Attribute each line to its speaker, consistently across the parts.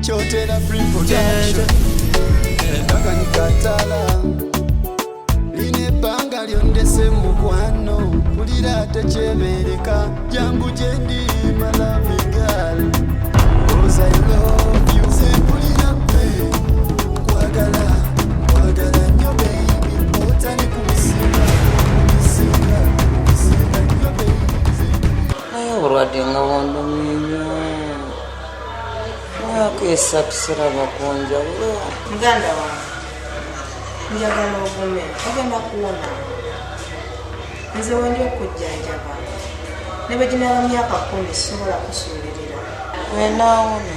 Speaker 1: Kyotera Free Production. Kakanikatala lino ebbanga lyondese mukwano, mpulira tekyebeereka, jangu gyendi my loving girl, 'cause I love you. Nze mpulira gwe nkwagala, nkwagala nnyo baby, otali kubisinga kubisinga kubisinga nnyo baby.
Speaker 2: Naye obulwadde nga bundumye nnyo, myaka 3 siraba ku njawulo.
Speaker 3: Muganda wange, njagala ogume, ogenda kuwona. Nze wendi okujjanjaba, ne bwe ginaaba myaka 10 sisobola kusuulirira.
Speaker 2: Bwenaawona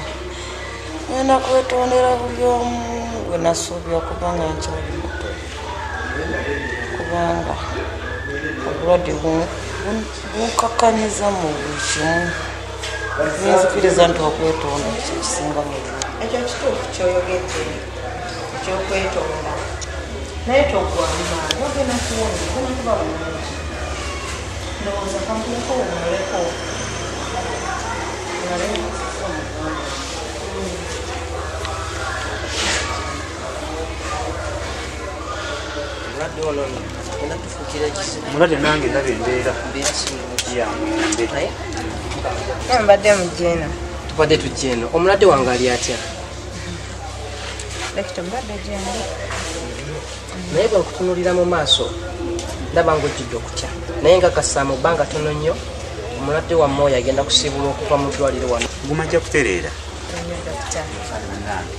Speaker 2: ngenda kwetondera buli omu gwe nasuubya okuba nga nkyali muto, kubanga obulwadde bunkakanyiza mu buli kimu. Nenzikiriza nti okwetonda kyekisinga mu bulamu.
Speaker 3: Ekyo kituufu kyoyogedde ekyokwetonda, naye toggwamu maanyi, ogenda kuwona, ogenda kuba bulungi. Ndowooza kankuleko owummuleko.
Speaker 4: Omulwadde ono nno agenda tufuukira ekizibu.
Speaker 5: Omulwadde nange ndaba embeera
Speaker 4: Mbeera si nnungi.
Speaker 5: ya mwembe.
Speaker 4: Naye
Speaker 3: Naye mbadde mujja eno.
Speaker 4: Tubadde tujja eno. Omulwadde wange ali atya?
Speaker 3: Dokita, omulwadde gyendi.
Speaker 4: Naye bwe nkutunuulira mu maaso ndaba ng'ojjudde okutya, naye nkakasa mu bbanga tono nnyo omulwadde wamme oyo agenda kusiibulwa okuva mu ddwaliro wano.
Speaker 5: Guma, ajja kutereera.
Speaker 3: Nnyo dokita.
Speaker 5: Bannange.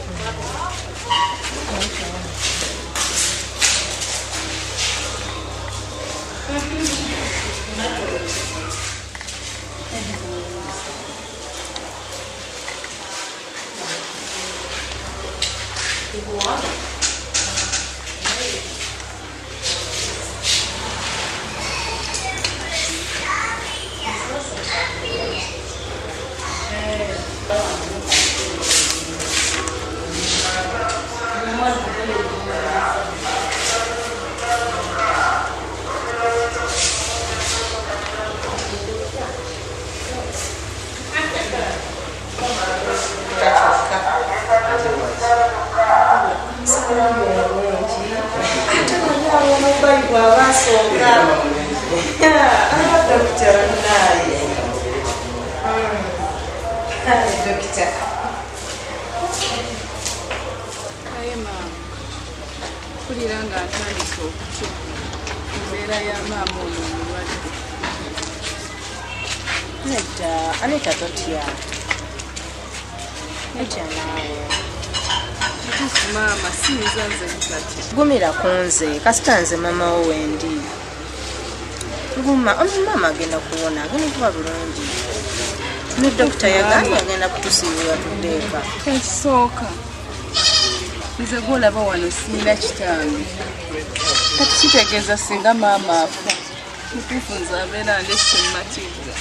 Speaker 3: Omulungi ate bwali omubbali bw'aba asooka, dokita bannaaye, dokita.
Speaker 6: Naye maama, mpulira nga ntandise okutya embeera ya maama ono omulwadde.
Speaker 3: Nedda Anita, totya, totya naawe.
Speaker 6: Kituufu maama, siyinza nze butatya.
Speaker 3: Gumira ku nze, kasita nze maama wo wendi. Guma, ono maama agenda kuwona, agenda kuba bulungi. Ne dokita yagambye agenda kutusiibula tudde eka.
Speaker 6: Ekisooka, nze gwolaba wano siina kitange. Kati kitegeeza singa maama afa, mutuufu nze abeera ndesse mu matigga.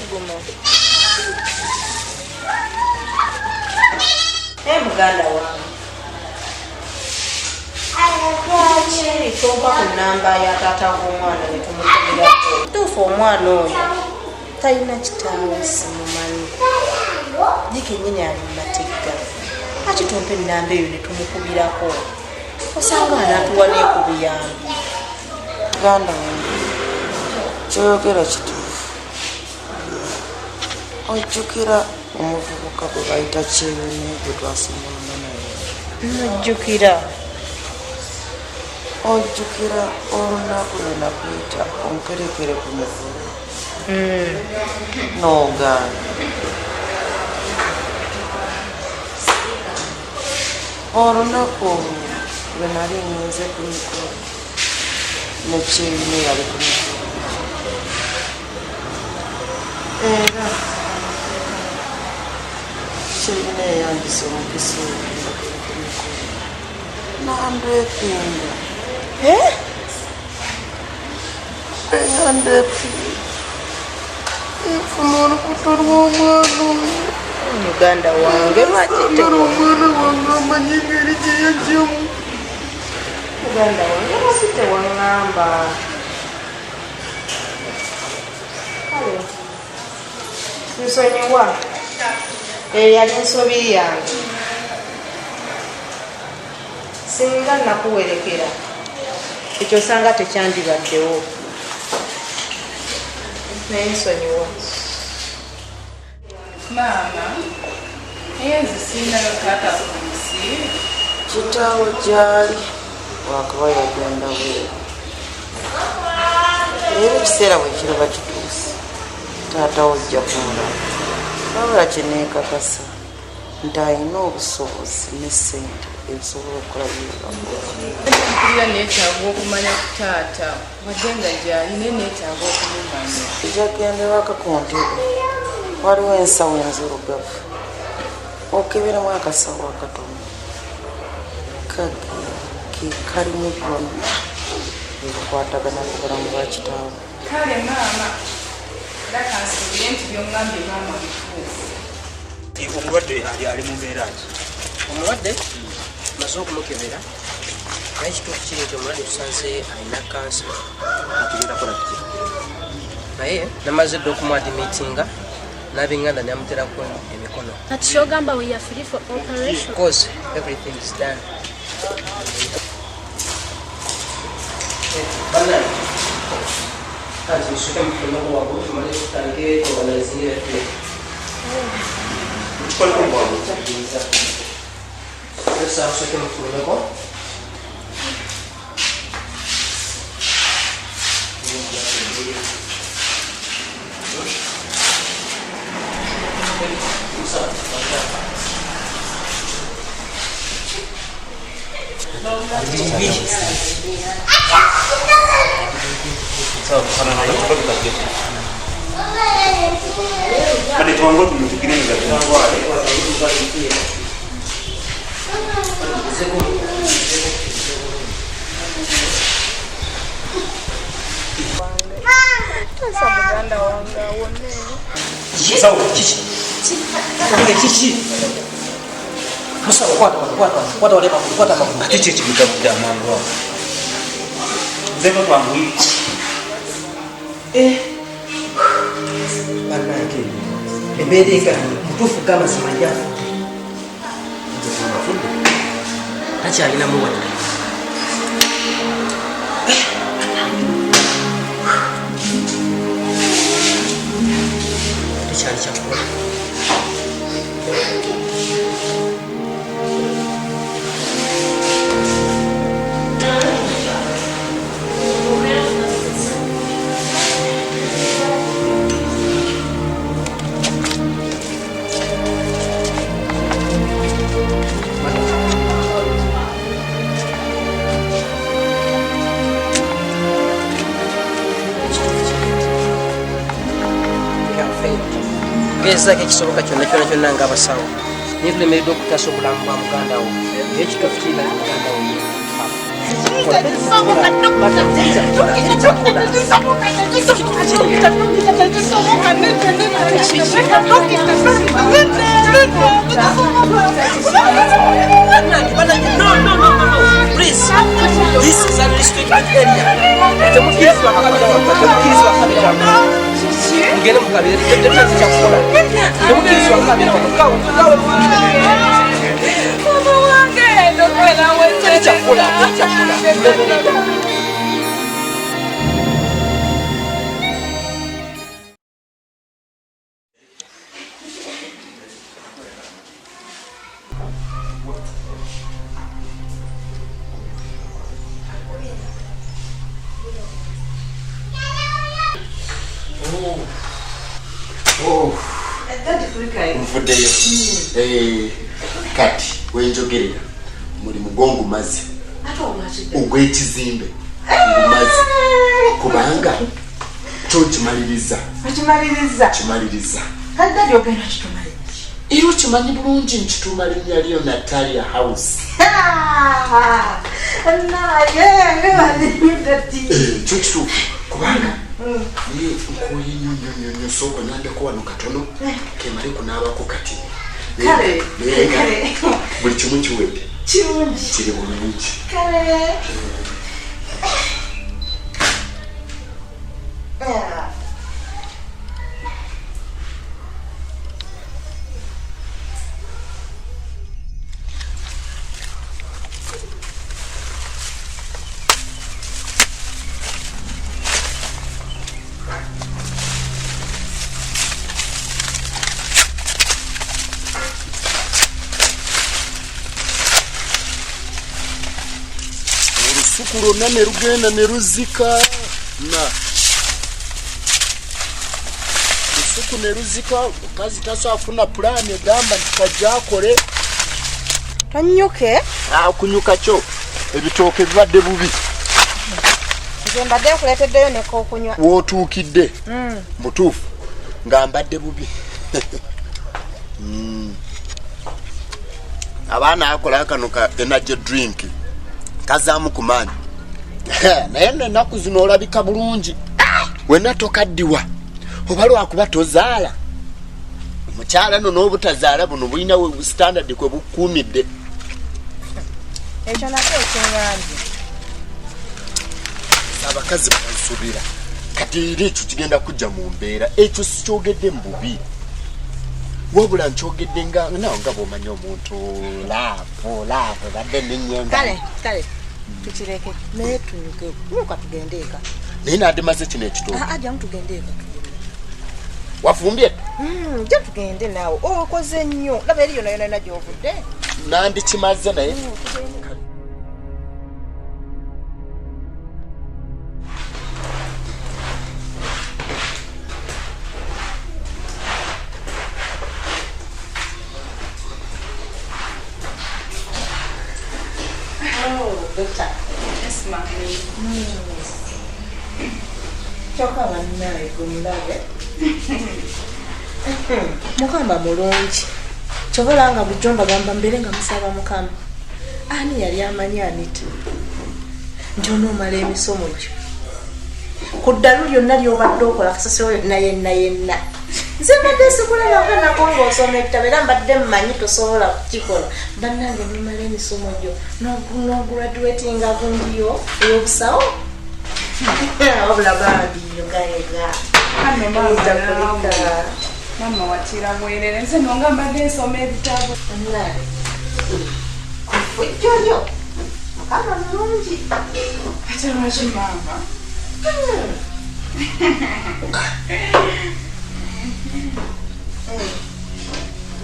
Speaker 3: Guma. Naye muganda wange, lwaki tompa ku namba ya taata w'omwana ne tumukubirako? Tuufu omwana oyo talina kitaawe, simumanyi, ye kennyini ali mu matigga. Lwaki tompa ennamba eyo ne tumukubirako? Osanga anaatuwa ne ku buyambi.
Speaker 2: Muganda wange, kyoyogera kituufu. Ojjukira omuvubuka gwe bayita Kyeyune gwe twasomanga naye?
Speaker 3: Mujjukira.
Speaker 2: Ojjukira olunaku lwe nakuyita omperekere ku mukolo n'ogaana? Olunaku olwo lwe nali ngenze ku mikolo, ne Kyeyune yali ku mikolo era Kyeyune yayambisa omukisa ogwo nga tuli ku mikolo nandepinga. Eyandepinga nfuna olubuto lw'omwana oyo.
Speaker 3: Muganda wange, lwaki?
Speaker 2: Sagala omwana wange amanyi engeri gye yajjamu.
Speaker 3: Muganda wange, lwaki tewaŋŋamba? Kale nsonyiwa. Eyo yali nsobi yange. Singa nakuwerekera ekyo osanga tekyandibaddewo. Naye nsonyiwa.
Speaker 6: Maama, naye nze sirinayo taata ku nsi.
Speaker 2: Kitaawo gy'ali lwakuba yagenda bweru. Era ekiseera bwe kiriba kituuse, taata wo ojja kumulaba. Wabula kye neekakasa nti alina obusobozi ne ssente ebisobola okukola by'obakola.
Speaker 6: Mpulira neetaaga okumanya ku taata wadde nga gy'ali naye neetaaga okumumanya.
Speaker 2: Ojja kugenda ewaka ku ntebe, waliwo ensawo enzirugavu. Okeberemu akasawo akatono ke kalimu byonna ebikwatagana ku bulamu bwa kitaawo.
Speaker 6: Kale maama, era kansuubire nti by'oŋŋambye maama bituufu.
Speaker 5: Omulwadde ali mu mbeera ki?
Speaker 4: Omulwadde maze okumukebera naye ekituufu kiri nti omulwadde tusanze alina kansa.
Speaker 5: Atugenda kola tutya?
Speaker 4: Naye namaze dda okumuadimitinga n'ab'enganda namuterako emikono.
Speaker 7: Kati kyogamba we are free for operation?
Speaker 4: Of course, everything is done. Bannange, kanti nsooke mutulemeko waggulu tumale tutandike organizinga effe.
Speaker 5: Tukoleko bwangu.
Speaker 4: Tusaba tusooke mutulumeko.
Speaker 5: Sawa, tufanana tukoze. Kale twangu tumutugire nga tutwale.
Speaker 6: Taasa muganda wange awone.
Speaker 4: Musawo, kiki? Kiki? Musawo, kwata wano, kwata wano, kwata wali amagulu, kwata amagulu.
Speaker 5: Ate ki ekibigabudde amangu ago? Nze nga twanguyi.
Speaker 4: Bannange, embeera egaanye, mutuufu g'amazima ye afudde. Takyalinamu wadde. Tekyali kyakukola. Gezaako ekisoboka kyonna kyonna kyonna ng'abasawo naye tulemereddwa okutaasa obulamu bwa muganda wo, naye ekituufu kiri nti muganda wo ye No, no, no, no, no. Please. This is a restricted area. Temukkirizibwa kukabira wano. Temukkirizibwa kukabira wano. Mugende mukabire. Temukkirizibwa kyakukola. Temukkirizibwa kukabira wano. Kawe, kawe.
Speaker 6: Mama wange, ndokwera
Speaker 4: Teri kyakukola, teri kyakukola. Tulemereddwa.
Speaker 1: Nvuddeyo. Kati wenjogerera mulimu gwongumaze ogw'ekizimbe ngumaze kubanga kyokimaliriza.
Speaker 3: Okimaliriza?
Speaker 1: Kimaliriza.
Speaker 3: Kati daddy ogenda kitumaliriza.
Speaker 1: Era okimanyi bulungi nkituuma linnya lyo Natalia House.
Speaker 3: Naye ngebalinyo daddy.
Speaker 1: Kyo kituufu kubanga naye nkooye nnyo nnyo nnyo nnyo, sooka onyambeko wano katono kemale kunaabako kati.
Speaker 3: Kale,
Speaker 1: Naye nga
Speaker 3: kale.
Speaker 1: buli kimu kiwedde.
Speaker 3: Kirungi.
Speaker 1: Kiri bulungi.
Speaker 3: Kale.
Speaker 1: Olusuku lwonna ne lugenda ne luzika na lusuku ne luzika. Mukazi tasobola pulaani egamba nti kajja akole.
Speaker 3: Tonyuke.
Speaker 1: Akunyuka kyo, ebitooke bibadde bubi.
Speaker 3: Nze mbadde nkuleeteddeyo nekookunywa.
Speaker 1: Wootuukidde mutuufu nga mbadde bubi. Abaana akola kano ka energy drink kazaamu ku maanyi, naye nno ennaku zino olabika bulungi wenna, tokaddiwa oba lwakuba tozaala. Omukyala no n'obutazaala buno bulina standard kwe bukuumidde.
Speaker 3: Ekyo nakyo ekyeŋambye.
Speaker 1: Abakazi bansobera. Kati era ekyo kigenda kujja mu mbeera. Ekyo sikyogedde mu bubi, wabula nkyogedde nga nawe nga bw'omanyi omuntu love, love badde nenyenga.
Speaker 3: Kale kale, tukireke, naye tunyuke, nyuka tugende eka.
Speaker 1: Naye nandimaze kino ekitooke.
Speaker 3: Aa, jangu tugende eka tugende.
Speaker 1: Wafumbye?
Speaker 3: Ja tugende naawe, okoze nnyo, laba eri yona yona yona gyovudde.
Speaker 1: Nandikimaze naye.
Speaker 6: Yes, mami.
Speaker 3: Kyokka bannaye gwe mulabe, Mukama mulungi. Kyobola nga bulijjo mbagamba mbeere nga musaba Mukama. Ani yali amanyi, Anita, nti onoomala emisomo gyo ku ddalu lyonna lyobadde okola kasasiro yonna yenna yenna? Nze mbadde sikulabanga nako ng'osoma ekitabo, era mbadde mmanyi tosobola kukikola. Bannange, nomala emisomo gyo nograduatinga gundiyo ey'obusawo. Wabula bambi yogayega.
Speaker 6: Kano maama.
Speaker 3: Oyinza
Speaker 6: Naawe.
Speaker 3: kulika.
Speaker 6: Maama, watira bwerere, nze nonga mbadde nsoma ebitabo.
Speaker 3: Bannange, kufujjo Mukama mulungi.
Speaker 6: Ate lwaki, maama?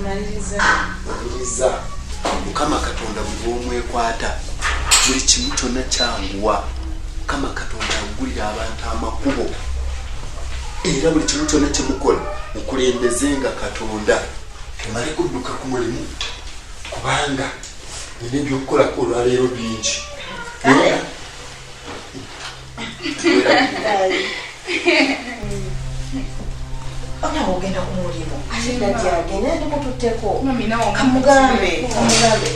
Speaker 3: Maliriza.
Speaker 1: Maliriza. Mukama Katonda buli bwomwekwata, buli kimu kyonna kyanguwa. Mukama Katonda agulira abantu amakubo, era buli kimu kyonna kyemukola mukulembezenga Katonda. Temale kudduka ku mulimu, kubanga nina ebyokukolako olwaleero bingi.
Speaker 3: Kale.
Speaker 1: Era-
Speaker 3: Onawe ogenda ku mulimu, ate daddy agenda ndikututteko.
Speaker 6: Mami, nawe.
Speaker 3: Kamugambe, kamugambe.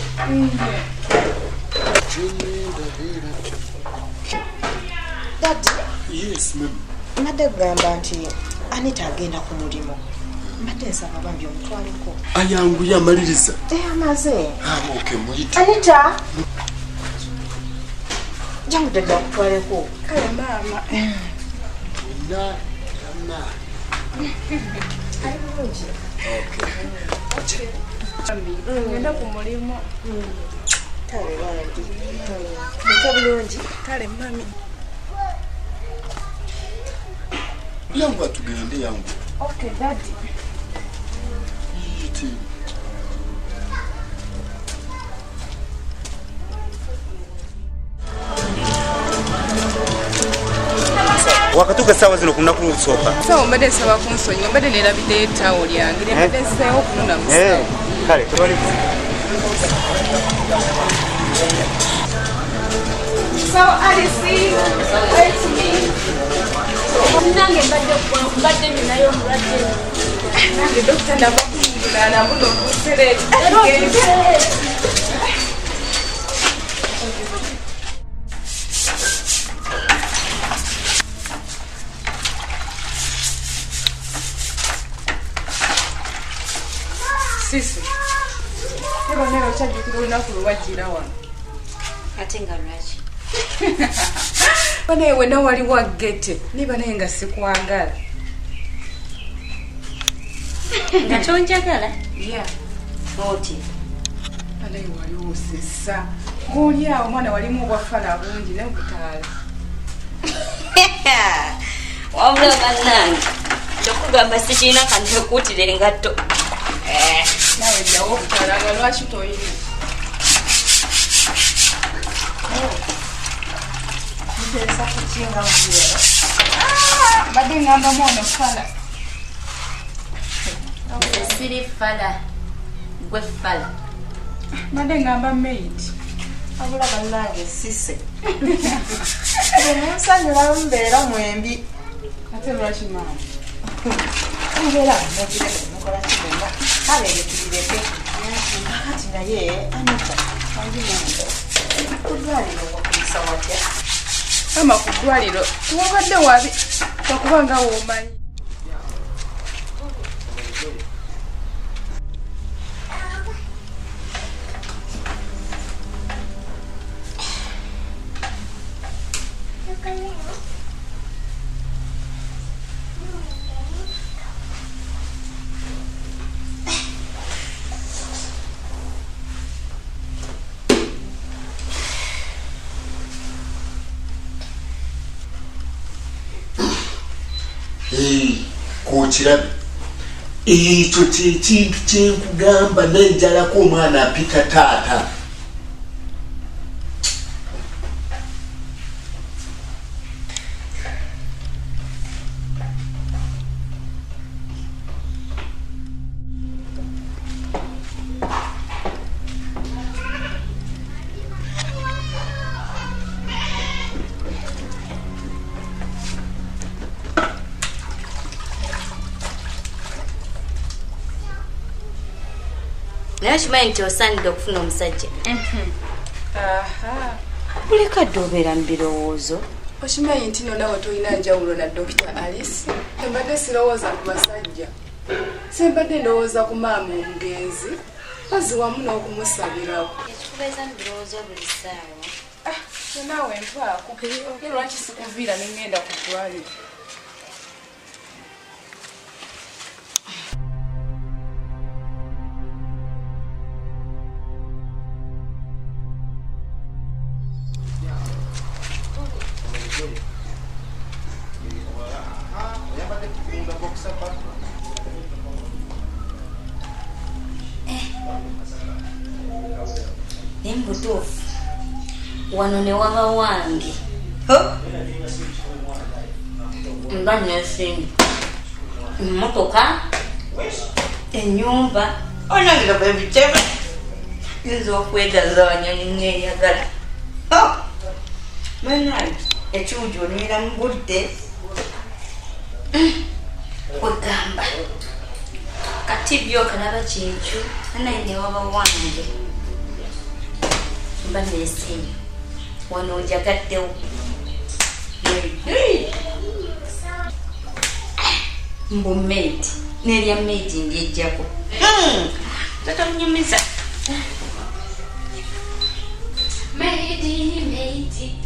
Speaker 3: Daddy.
Speaker 1: Yes, ma'am.
Speaker 3: Mbadde kugamba nti Anita agenda ku mulimu, mbadde nsaba bambi omutwaleko.
Speaker 1: Ayanguye amaliriza.
Speaker 3: Amaze.
Speaker 1: Amoke muyite.
Speaker 3: Anita, jangu daddy akutwaleko.
Speaker 6: Kale maama.
Speaker 1: Na na.
Speaker 3: Ali bulungi.
Speaker 6: Mami, ngenda ku mulimu.
Speaker 3: Kale bambi, muke bulungi.
Speaker 6: Kale mami.
Speaker 1: Yangu, atugende, yangu.
Speaker 6: Okay, daddy.
Speaker 1: Yite.
Speaker 5: Wakatuuka essaawa zino ku lunaku lusooka.
Speaker 6: Sawa, mbadde nsaba kunsonyiwa, mbadde neerabiddeyo ettaawo lyange, mbadde nseewo okunona musawo.
Speaker 5: Kale tewali buzibu.
Speaker 6: So Alice, wait me.
Speaker 7: Nange mbadde ninayo omulwadde.
Speaker 6: Nange dokita nava kumugulaana mbuno obusereeti.
Speaker 7: Era otuse.
Speaker 6: Sisi. Eba naye okyajjukira olunaku lwe wajjira wano?
Speaker 8: Ate nga lwaki?
Speaker 6: Banaye wena wali waggete, niba naye nga sikwagala.
Speaker 8: Nga tonjagala?
Speaker 6: Yeah.
Speaker 8: Oti?
Speaker 6: Banaye wali osesa. Ng'oli awo omwana walimu obwafala bungi naye obutaala.
Speaker 8: Wabula bannange, kyokugamba sikirina kanekuutira engatto.
Speaker 6: Naawe jjawo obutaala, nga lwaki toyina?
Speaker 3: Muteesa kukinga mubyero.
Speaker 6: Mbadde ngambamu ono fala.
Speaker 8: Siri fala, gwe fala.
Speaker 6: Mbadde ngamba maid.
Speaker 3: Wabula bannange sise. Munsanyula mbeera mwembi.
Speaker 6: Ate lwaki maama?
Speaker 3: Mbeera mugire mukola ki byonna. Kale ebyo tubireke. Kakati naye Anita, ku ddwaliro wakuyisa watya?
Speaker 6: Maama ku ddwaliro tewabadde wabi lwakuba nga w'omanyi.
Speaker 1: Kokirabe ekyo kyekintu kyenkugamba nenjalako omwana apita taata.
Speaker 8: Naye okimanyi nti osaanidde okufuna omusajja. Buli kadde obeera mu birowoozo.
Speaker 6: Okimanyi nti no naawe tolina njawulo na Dokita Alice. Mbadde sirowooza ku basajja. Sembadde ndowooza ku maama omugenzi, mpozzi wamu n'okumusabirako.
Speaker 8: Ekikubeeza mu birowoozo buli ssaawa.
Speaker 6: Naawe nvaako. Ye lwaki sikuviira ne ŋŋenda ku ddwaliro?
Speaker 8: Naye mu butuufu wano ne waba wange mba nesimbi emmotoka ennyumba onange bwebitebe yinza okwegazaanya neeyagala banaye ekiwugi onywera mu budde kwegamba kati byokalaba kyekyo nanaye newaba wange mba nesimbi wano njagaddewo mbu maid nerya maid ndyejjako tatonyumiza maidi maidi.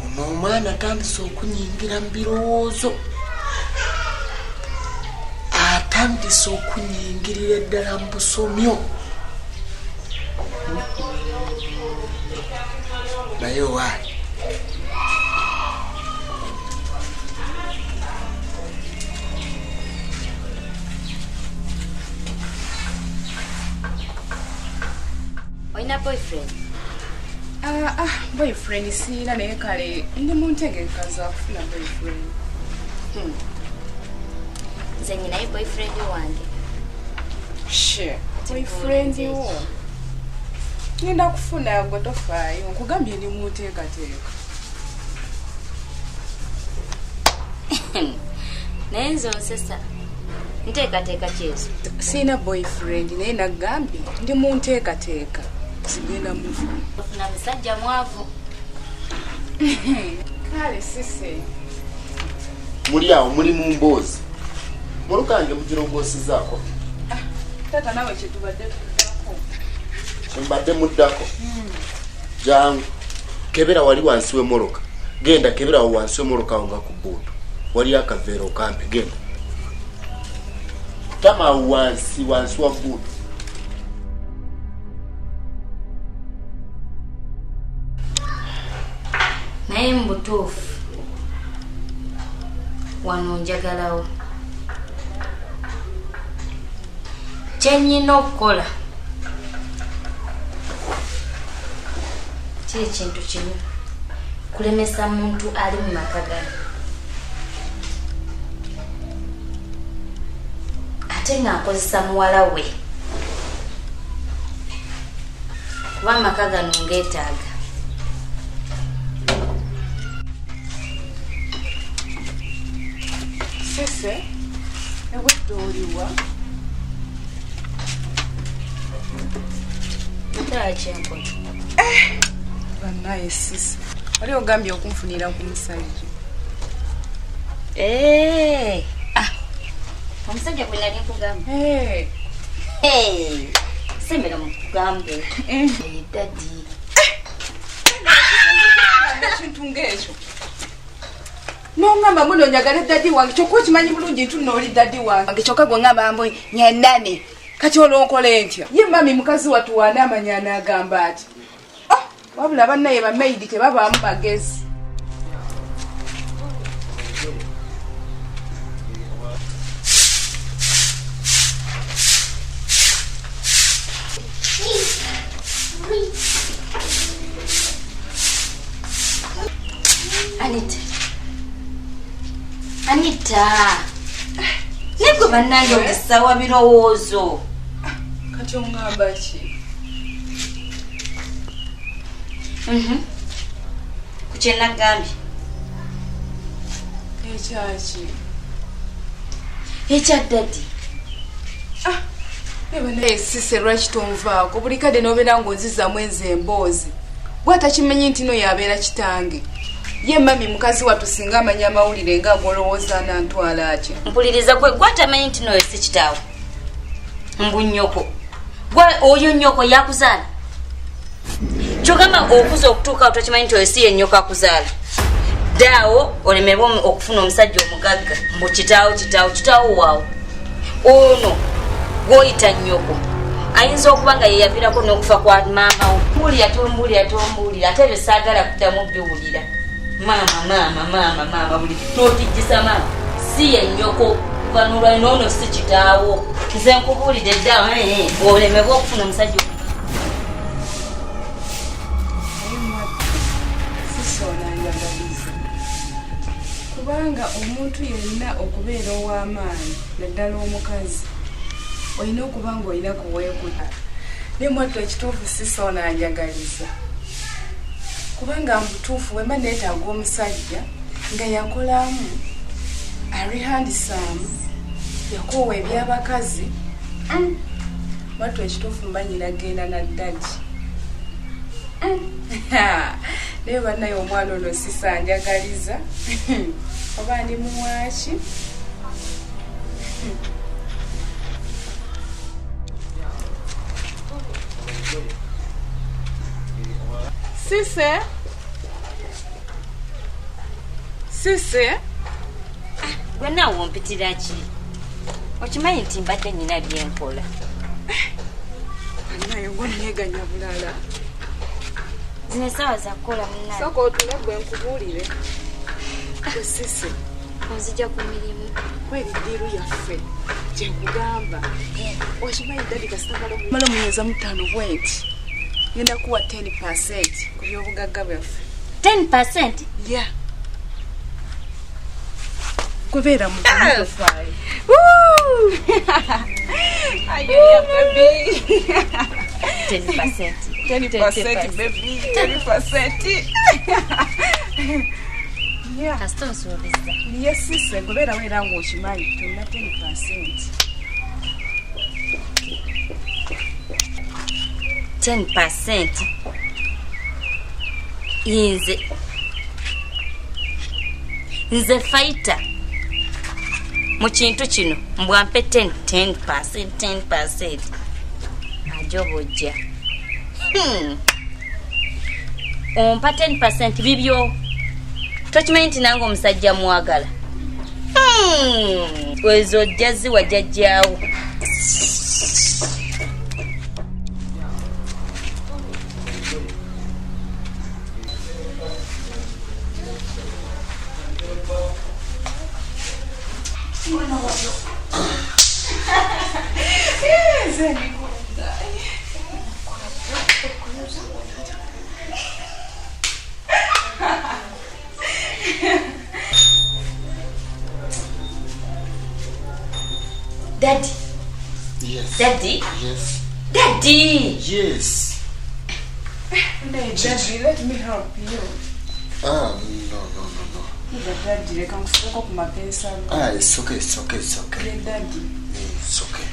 Speaker 9: Ono omwana atandise okunyingira mu birowoozo, atandise okunyingirira ddala mu busomyo. Naye owaayi
Speaker 8: olina boyfriend?
Speaker 6: Boyfriend siina naye kale ndi mu ntegeka za kufuna boyfriend.
Speaker 8: Nze nyinayo boyfriend wange.
Speaker 6: Boyfriend wo ngenda kufuna gwe tofaayo, nkugambye ndi mu nteekateeka.
Speaker 8: Naye nze onsesa nteekateeka ki ezo?
Speaker 6: Siina boyfriend naye nagambye ndi mu nteekateeka. Sigenda mufuna.
Speaker 8: Ofuna musajja mwavu.
Speaker 6: Kale sise.
Speaker 1: Muli awo muli mu mboozi. Mulukange mugirongoosezaako.
Speaker 6: Taata naawe kye tubadde tuddako.
Speaker 1: Kyembadde muddako. Jangu. Kebera wali wansi w'emmoloka. Genda kebera awo wansi w'emmoloka awo nga ku bbuutu. Waliyo akaveera okampe genda. Tama awo wansi wansi wa bbuutu.
Speaker 8: Naye mu butuufu wano njagalawo. Kye nnina okukola kiri kintu kimu, kulemesa muntu ali mu maka gano. Ate nga nkozesa muwala we. Kuba amaka gano ngeetaaga.
Speaker 6: Sese, ebwedde oliwa?
Speaker 8: Ntala kyenkola.
Speaker 6: Bannaye sisi, wali ogambye okunfunira ku musajja.
Speaker 8: Omusajja gwe nali nkugamba. Sembera mukugambe. Daddy.
Speaker 6: Ekintu ng'ekyo. Nongamba muno njagala daddy wange kyokka okimanyi bulungi nti nno oli daddy wange kyokka gwe ngamba mbu nyanane. Kati olwo ntya? Ye mami mukazi wattu wanaamanya anaagamba ati. Wabula bannaye bamaidi tebabaamu magezi.
Speaker 8: Anita. Anita. Nigwe bannange okisawa birowoozo.
Speaker 6: Kati ongamba ki?
Speaker 8: Ku kye nagambye.
Speaker 6: Ekyaki?
Speaker 8: Ekya daddy.
Speaker 6: Naye sise lwaki tonvaako? Buli kadde n'obeera ng'onzizaamu enze emboozi. Bw'atakimanyi nti no yabeera kitange. Ye mami mukazi wattu singa amanya amawulire nga agolowooza anantwala atya.
Speaker 8: Mpuliriza gwe gw'atamanyi nti noyo si kitaawe. Mbu nnyoko. Gwe oyo nnyoko yakuzaala. Kyogamba okuza okutuuka tokimanyi nti oyo si ye nnyoko akuzaala. Ddaawo olemebwe okufuna omusajja omugagga mbu kitaawo kitaawo kitaawo waawo. Ono gw'oyita nnyoko ayinza okuba nga ye yaviirako n'okufa kwa maama wo. Mbuulira tombuulira tombuulira ate ebyo saagala kuddamu biwulira. Maama maama maama maama buli n'otijjisa maama si ye nnyoko kuva n'olwali n'ono si kitaawo. Nze nkubuulidde ddaawo olemebwe okufuna omusajja.
Speaker 6: Kubanga omuntu yenna okubeera ow'amaanyi naddala omukazi olina okuba ng'olina kuweekuta. Naye mwattu ekituufu sisi ono anjagaliza. Kubanga mubutuufu bwe mba neetaaga omusajja nga yakolamu, alihandisaamu, yakoowa eby'abakazi. Mwattu ekituufu mba nyina genda na ddagi. Naye bannaye omwana ono sisi anjagaliza. Oba ndi muwaaki? Sise? Sise?
Speaker 8: Gwe naawe ompitira ki? Okimanyi nti mbadde nnyina bye nkola.
Speaker 6: Naye ng'onneeganya bulala.
Speaker 8: Zino essaawa za kukola munnange.
Speaker 6: Sooka otuule gwe nkubuulire. Gwe Sise.
Speaker 8: Onzija ku mirimu.
Speaker 6: Kweri ddiiru yaffe gye nkugamba. Okimanyi daddy kasita mala omunyweza mu ttaano bwe nti. Ngenda kuwa 10% ku by'obugagga bwaffe.
Speaker 8: 10%?
Speaker 6: Yeah. Kubeera mu bufaayo. Ayo baby.
Speaker 8: 10%.
Speaker 6: 10% baby. 10%. Yeah.
Speaker 8: Kasita onsuubiza.
Speaker 6: Yes sise kubeera weera ng'okimanyi tolina 10%.
Speaker 8: 10% nze fighter mu kintu kino mbwampe 10% 10% ajobojja. Ompa 10% bibyo. Tokimanyi nti nange omusajja mwagala. Ezo ojja ziwa jjajjaawo. Daddy.
Speaker 1: Yes.
Speaker 8: Daddy?
Speaker 1: Yes.
Speaker 8: Daddy!
Speaker 1: Yes.
Speaker 6: Daddy, let me help you.
Speaker 1: Ah, no.
Speaker 6: Daddy, leka nkusibeko ku mapeesa.
Speaker 1: Ah, it's okay, it's okay, it's okay.
Speaker 6: Daddy.
Speaker 1: It's okay.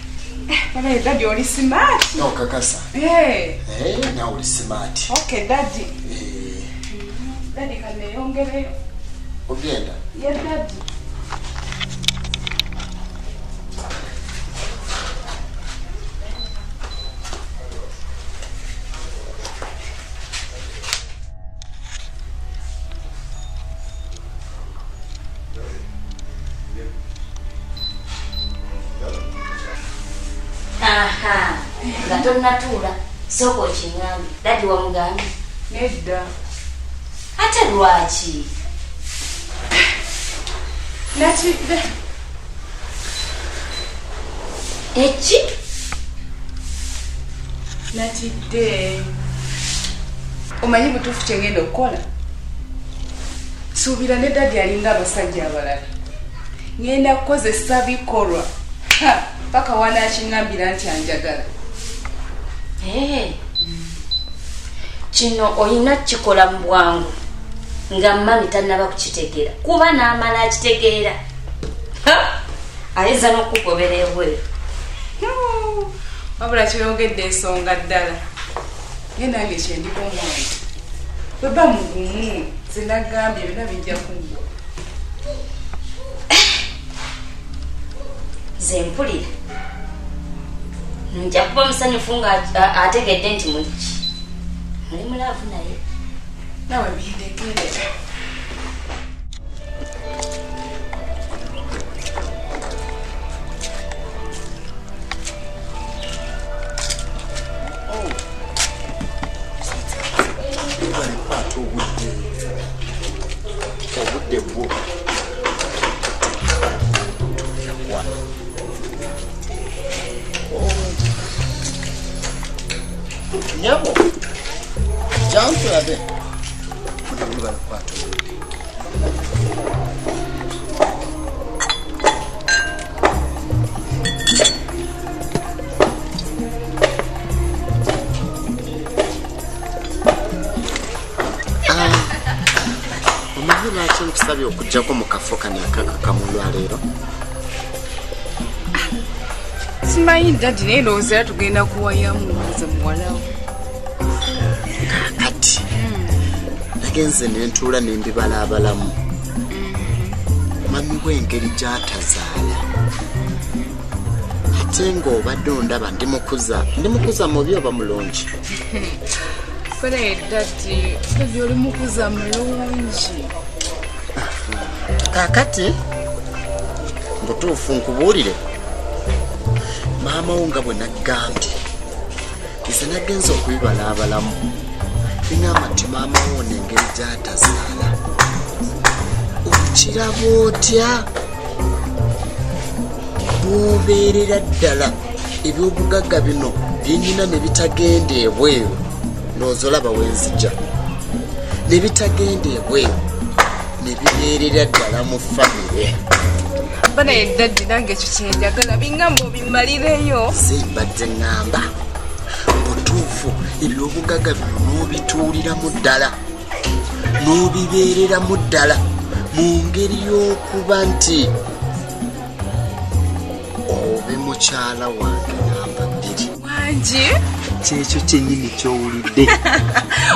Speaker 6: Baba, Daddy, oli smart.
Speaker 1: No, kakasa.
Speaker 6: Hey.
Speaker 1: Hey, now oli smart.
Speaker 6: Okay, Daddy.
Speaker 1: Eh.
Speaker 6: Daddy, kaneyongereyo.
Speaker 1: Ogenda?
Speaker 6: Yeah, Daddy.
Speaker 8: Aha, nga tonnatuula sooka okiŋŋambe. Daddy wamugambye?
Speaker 6: Nedda.
Speaker 8: Ate lwaki?
Speaker 6: Nakidde.
Speaker 8: Eki?
Speaker 6: Nakidde. Omanyi butuufu kye ngenda okukola? Suubira ne Daddy alinga abasajja abalala. Ngenda kukozesa bikolwa. Ha! Paka wanakiŋŋambira nti anjagala.
Speaker 8: Kino olina kukikola mu bwangu nga mami tannaba kukitegeera, kuba n'amala akitegeera ayinza n'okukugobera ebweru.
Speaker 6: Wabula kyeyongedde ensonga ddala. Naye nange kyendiko omwana bweba mugumu, nze nagambye byonna bijja kuggwa.
Speaker 8: Nze mpulira nja kuba musanyufu nga ategedde nti muliki muli mulaavu, naye
Speaker 6: nawe bindekere.
Speaker 1: Obudde bwo. Nyabo. Jantulabe. Balakwata obudde. Omanyi lwaki nkusabye okuggyako mu kafo kano akakakamu olwaleero?
Speaker 6: Simanyi Daddy, naye ndowooza era tugenda kuwayamu nze muwalawo.
Speaker 1: Kaakati nagenze ne ntuula ne mbibalaabalamu. Mami w'engeri gy'atazaala, ate ng'obadde ondaba ndi mukuza mubi oba mulungi?
Speaker 6: Kale Daddy, Daddy oli mukuza mulungi.
Speaker 1: Kaakati mbutuufu nkubuulire, maama wo nga bwe naggambye, nze nagenze okubibalaabalamu biŋŋamba nti maama wo ono engeri gy'atazaala okiraba otya bw'obeerera ddala ebyobugagga bino byenyina ne bitagenda ebweru, ndowooza olaba wenzija, ne bitagenda ebweru ne bibeerera ddala mu famire.
Speaker 6: Banaye Daddy, nange ekyo kyenjagala biŋŋamba obimmalireyo.
Speaker 1: Nze mbadde ŋŋamba butuufu ebyobugagga bino n'obituuliramu ddala n'obibeereramu ddala mu ngeri y'okuba nti obe mukyala wange namba 2.
Speaker 6: Wangi?
Speaker 1: Kyekyo kyennyini ky'owulidde.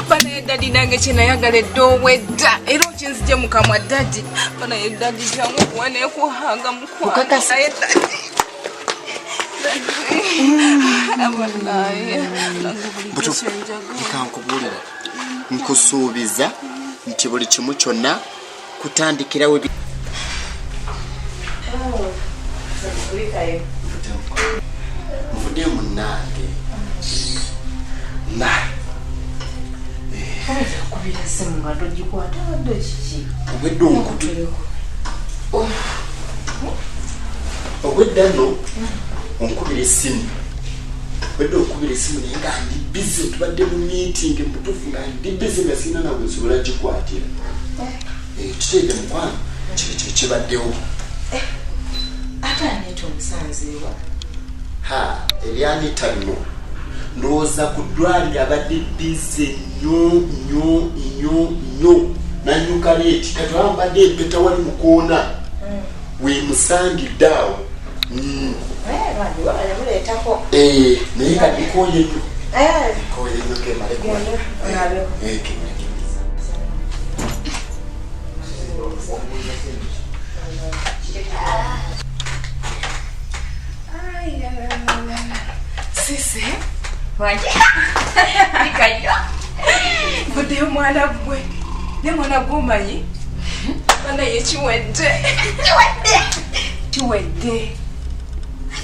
Speaker 6: Banaye Daddy, nange kyenayagala edda obwedda era okinzigye mu kamwa Daddy. Banaye Daddy, jangu kuwa naye kuhanga mukwano.
Speaker 1: Okakasa?
Speaker 6: Naye Daddy. Banaye, nange bulijjo
Speaker 1: Butuufu,
Speaker 6: kyenjagala.
Speaker 1: leka nkubuulire, nkusuubiza nti buli kimu kyonna kutandikirawo nvudde munnange. Na
Speaker 2: Kubira ssimu nga togikwata, abadde kiki?
Speaker 1: Obwedde onkutu. Obwedda nno onkubira essimu. Obwedda onkubira essimu naye nga ndi busy, tubadde mu meeting mutuufu nga ndi busy nga sirina nawe nsobola gikwatira. Kiteede mukwano, kyekyo kibaddewo.
Speaker 3: Ate Anita omusanzeewa?
Speaker 1: Ha, eryanita lino ndowooza ku ddwaliro abadde busy nnyo nnyo nnyo nnyo nanyuka leeti kati olaba mbadde empeta wali mu koona wemusangidde awo. Naye kati nkooye nnyo. Nkooye nnyo kemale
Speaker 6: Sisi nvuddeyo mwana gwe ne mwana gwomanyi banaye kiwedde kiwedde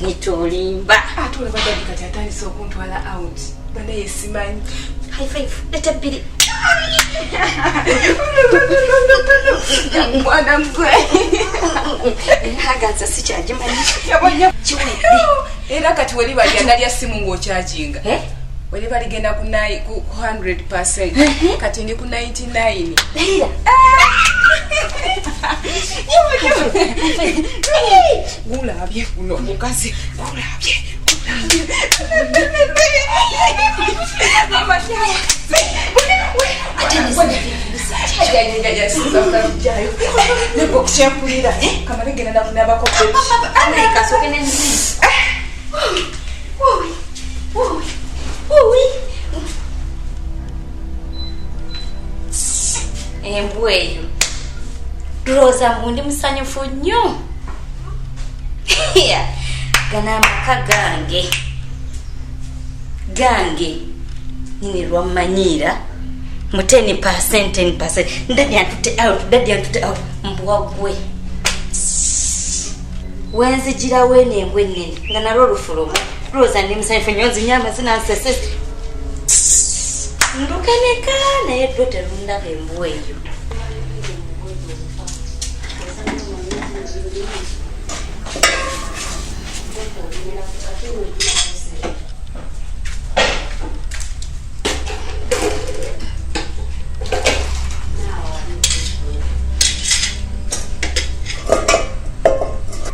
Speaker 8: Anita olimba
Speaker 6: ate olaba daddy kati atandise okuntwala out banaye simanyi.
Speaker 8: High five leta bbiri
Speaker 6: mwana gwe
Speaker 8: aganza sikyagimanyi kiwedde
Speaker 6: era kati weriba lyanda lya simu ng'okyajinga weriba ligenda ku 100% kati ndi ku 99. Gulabye guno mukazi gulabye kyempulira kamale genda nakunabako.
Speaker 8: Embwa eyo tulowooza mbu ndi musanyufu nnyo. Gano amaka gange gange nyini lwammanyiira mu 10% 10% daddy antutte out daddy antutte out mbwa gwe wenzigirawo eno embwa ennene nga nalwo lufuluma lulowooza ndi musanyufu nnyo nzinya amazina nsese ndukeneka naye lwo terundaba embwa eyo.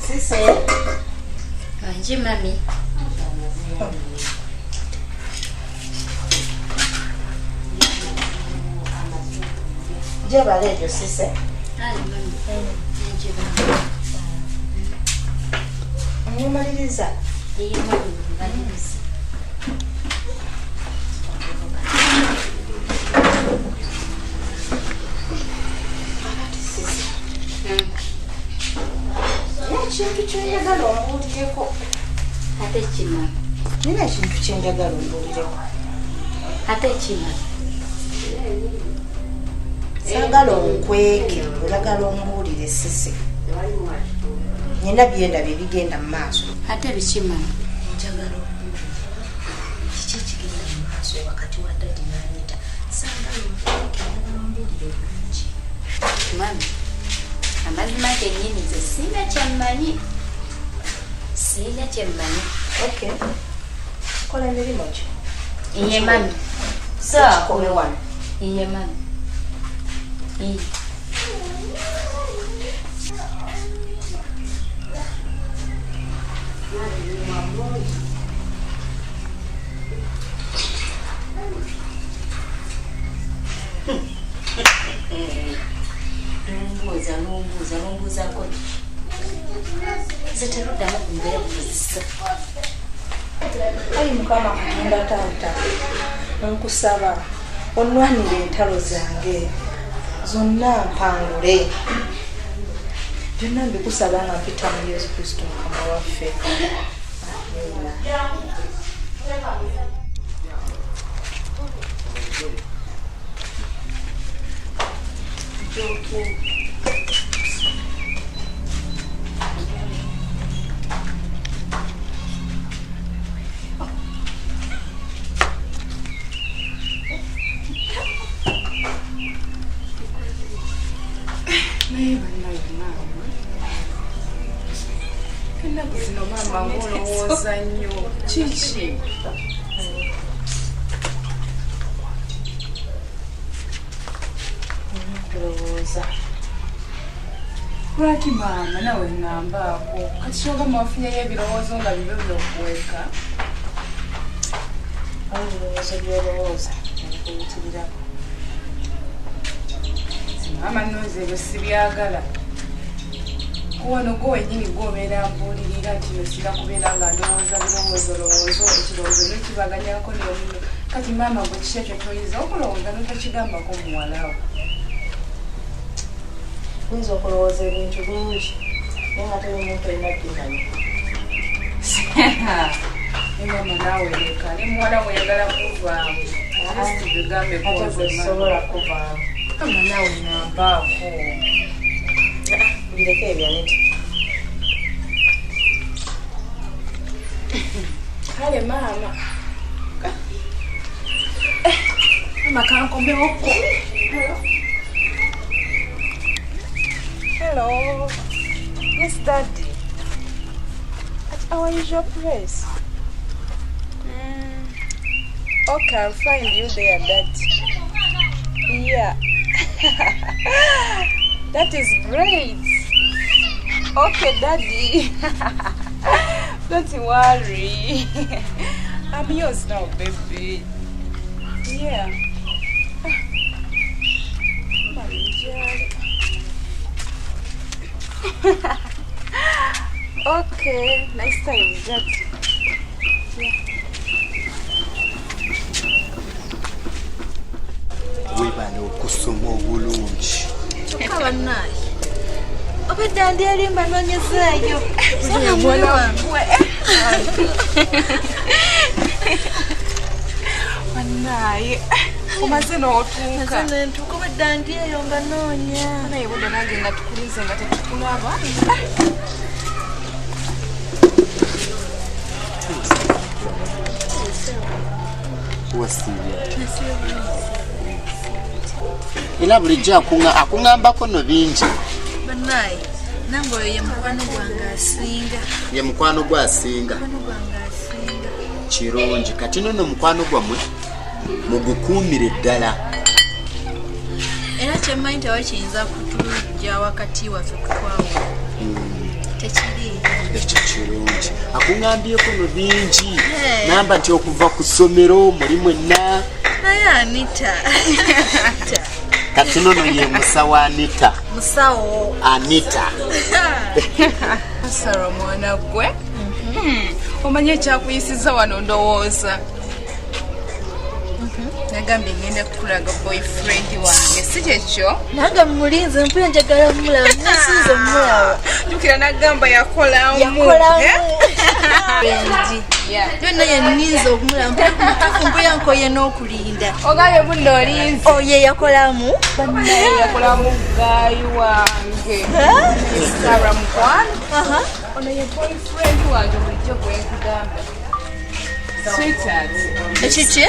Speaker 3: Sisi
Speaker 8: Anji mami.
Speaker 3: Jebale egyo sise. Omumaliriza? Ekintu kyenjagala ombuulireko.
Speaker 8: Ate kima?
Speaker 3: Nina ekintu kyenjagala ombuulireko.
Speaker 8: Ate kima?
Speaker 3: Saagala onkweke, njagala ombuulire sisi. Nina byendabye bigenda mu maaso.
Speaker 8: Ate biki mama?
Speaker 3: Njagala ombuulire. Kiki ekigenda mu maaso wakati wa daddy ne Anita? Saagala onkweke, njagala ombuulire bulungi.
Speaker 8: Mami, amazima gennyini nze sirina kyemmanyi. Sirina kyemmanyi.
Speaker 3: Okay. Kola emirimu gyo.
Speaker 8: Iye mami.
Speaker 3: Saakome wano.
Speaker 8: Iye mami. Iye. Lumbuuza lumbuuza lumbuuzaako nze teruddamu kumbeebuuzisa.
Speaker 3: Ayi Mukama Katonda taata, nkusaba onnwanire entalo zange zonna mpangule. Byonna mbikusaba nga mpita mu Yesu Kristo Mukama waffe. Amiina.
Speaker 6: Naye bannaye maama. Ennaku zino maama ng'olowooza nnyo. Kiki?
Speaker 3: Kulowooza.
Speaker 6: Lwaki maama nawe ŋŋambaako? Kati kyogamba wafunyeyo ebirowoozo nga bibyo byokuweka.
Speaker 3: Ebirowoozo by'olowooza nebikuyitirirako.
Speaker 6: Maama nno nze ebyo sibyagala. Kuwano gwe wennyini gw'obeera mbuulirira nti no sira kubeera nga ndowooza birowoozo lowoozo ekirowoozo nekibaganyako n'omuno. Kati maama gwe kiki ekyo ky'oyinza okulowooza n'otokigambako muwala wo?
Speaker 3: Oyinza okulowooza ebintu bingi naye nga teri muntu alina bimanya.
Speaker 6: Ne maama naawe leka ne muwala we yagala kuvaamu. Ate bigambeko
Speaker 3: Ate
Speaker 6: nze
Speaker 3: gwe
Speaker 6: maama.
Speaker 3: sobola kuvaamu.
Speaker 6: Maama naawe ŋŋambaako.
Speaker 3: Bireke ebyo Anita.
Speaker 6: Kale maama. Maama kankomewoko. Hello. Yes, Daddy. At our usual place. Okay, I'll find you there, Daddy. Yeah. That is great. Okay, Daddy. Don't worry. I'm yours now, baby. Yeah. Mommy, Jerry. Okay, nice time, Daddy. Yeah.
Speaker 1: Webale okusoma obulungi.
Speaker 7: Kyokka bannaye obedda ndi eri mbanoonyezaayo.
Speaker 6: Mwana wange. Bannaye omaze n'otuuka.
Speaker 7: Maze nentuuka, obedda ndi eyo mbanoonya.
Speaker 6: Naye budde nange nga tukulinze nga tetukulaba.
Speaker 1: Wasiibye era bulijjo akuŋŋambako no bingi.
Speaker 7: Bannaye nange oyo ye mukwano gwange asinga.
Speaker 1: Ye mukwano gwe asinga.
Speaker 7: Mukwano gwange asinga.
Speaker 1: Kirungi. Kati nno mukwano gwammwe mugukuumire ddala.
Speaker 7: Era kyemmanyi tewali kiyinza kutujja wakati waffe kutwawula, tekiriiyo.
Speaker 1: Ekyo kirungi. Akuŋŋambyeko no bingi.
Speaker 7: Hey.
Speaker 1: Namba nti okuva ku ssomero muli mwenna.
Speaker 7: Naye Anita.
Speaker 1: Kati nono ye musawo Anita.
Speaker 7: Musawo.
Speaker 1: Anita.
Speaker 6: Sara mwana gwe. Omanyi ekyakuyisiza wano ndowooza. Nagambye ngenda kukulaga boyfriend wange, si kyekyo?
Speaker 7: Nange mulinze mpulira njagala mulaba, nesinze mulaba.
Speaker 6: Jjukira nagamba yakolamu.
Speaker 7: Yakolamu.
Speaker 6: Eh?
Speaker 7: Byonna yenninze okumulaba, mutuufu mpulira nkoye n'okulinda.
Speaker 6: Ogambye bunno olinze.
Speaker 7: Oyo yakolamu.
Speaker 6: Yakolamu gaayi wange. Sara mukwano. Ono ye boyfriend wange bulijjo gwe nkugamba. Sweetheart.
Speaker 7: Ekiki?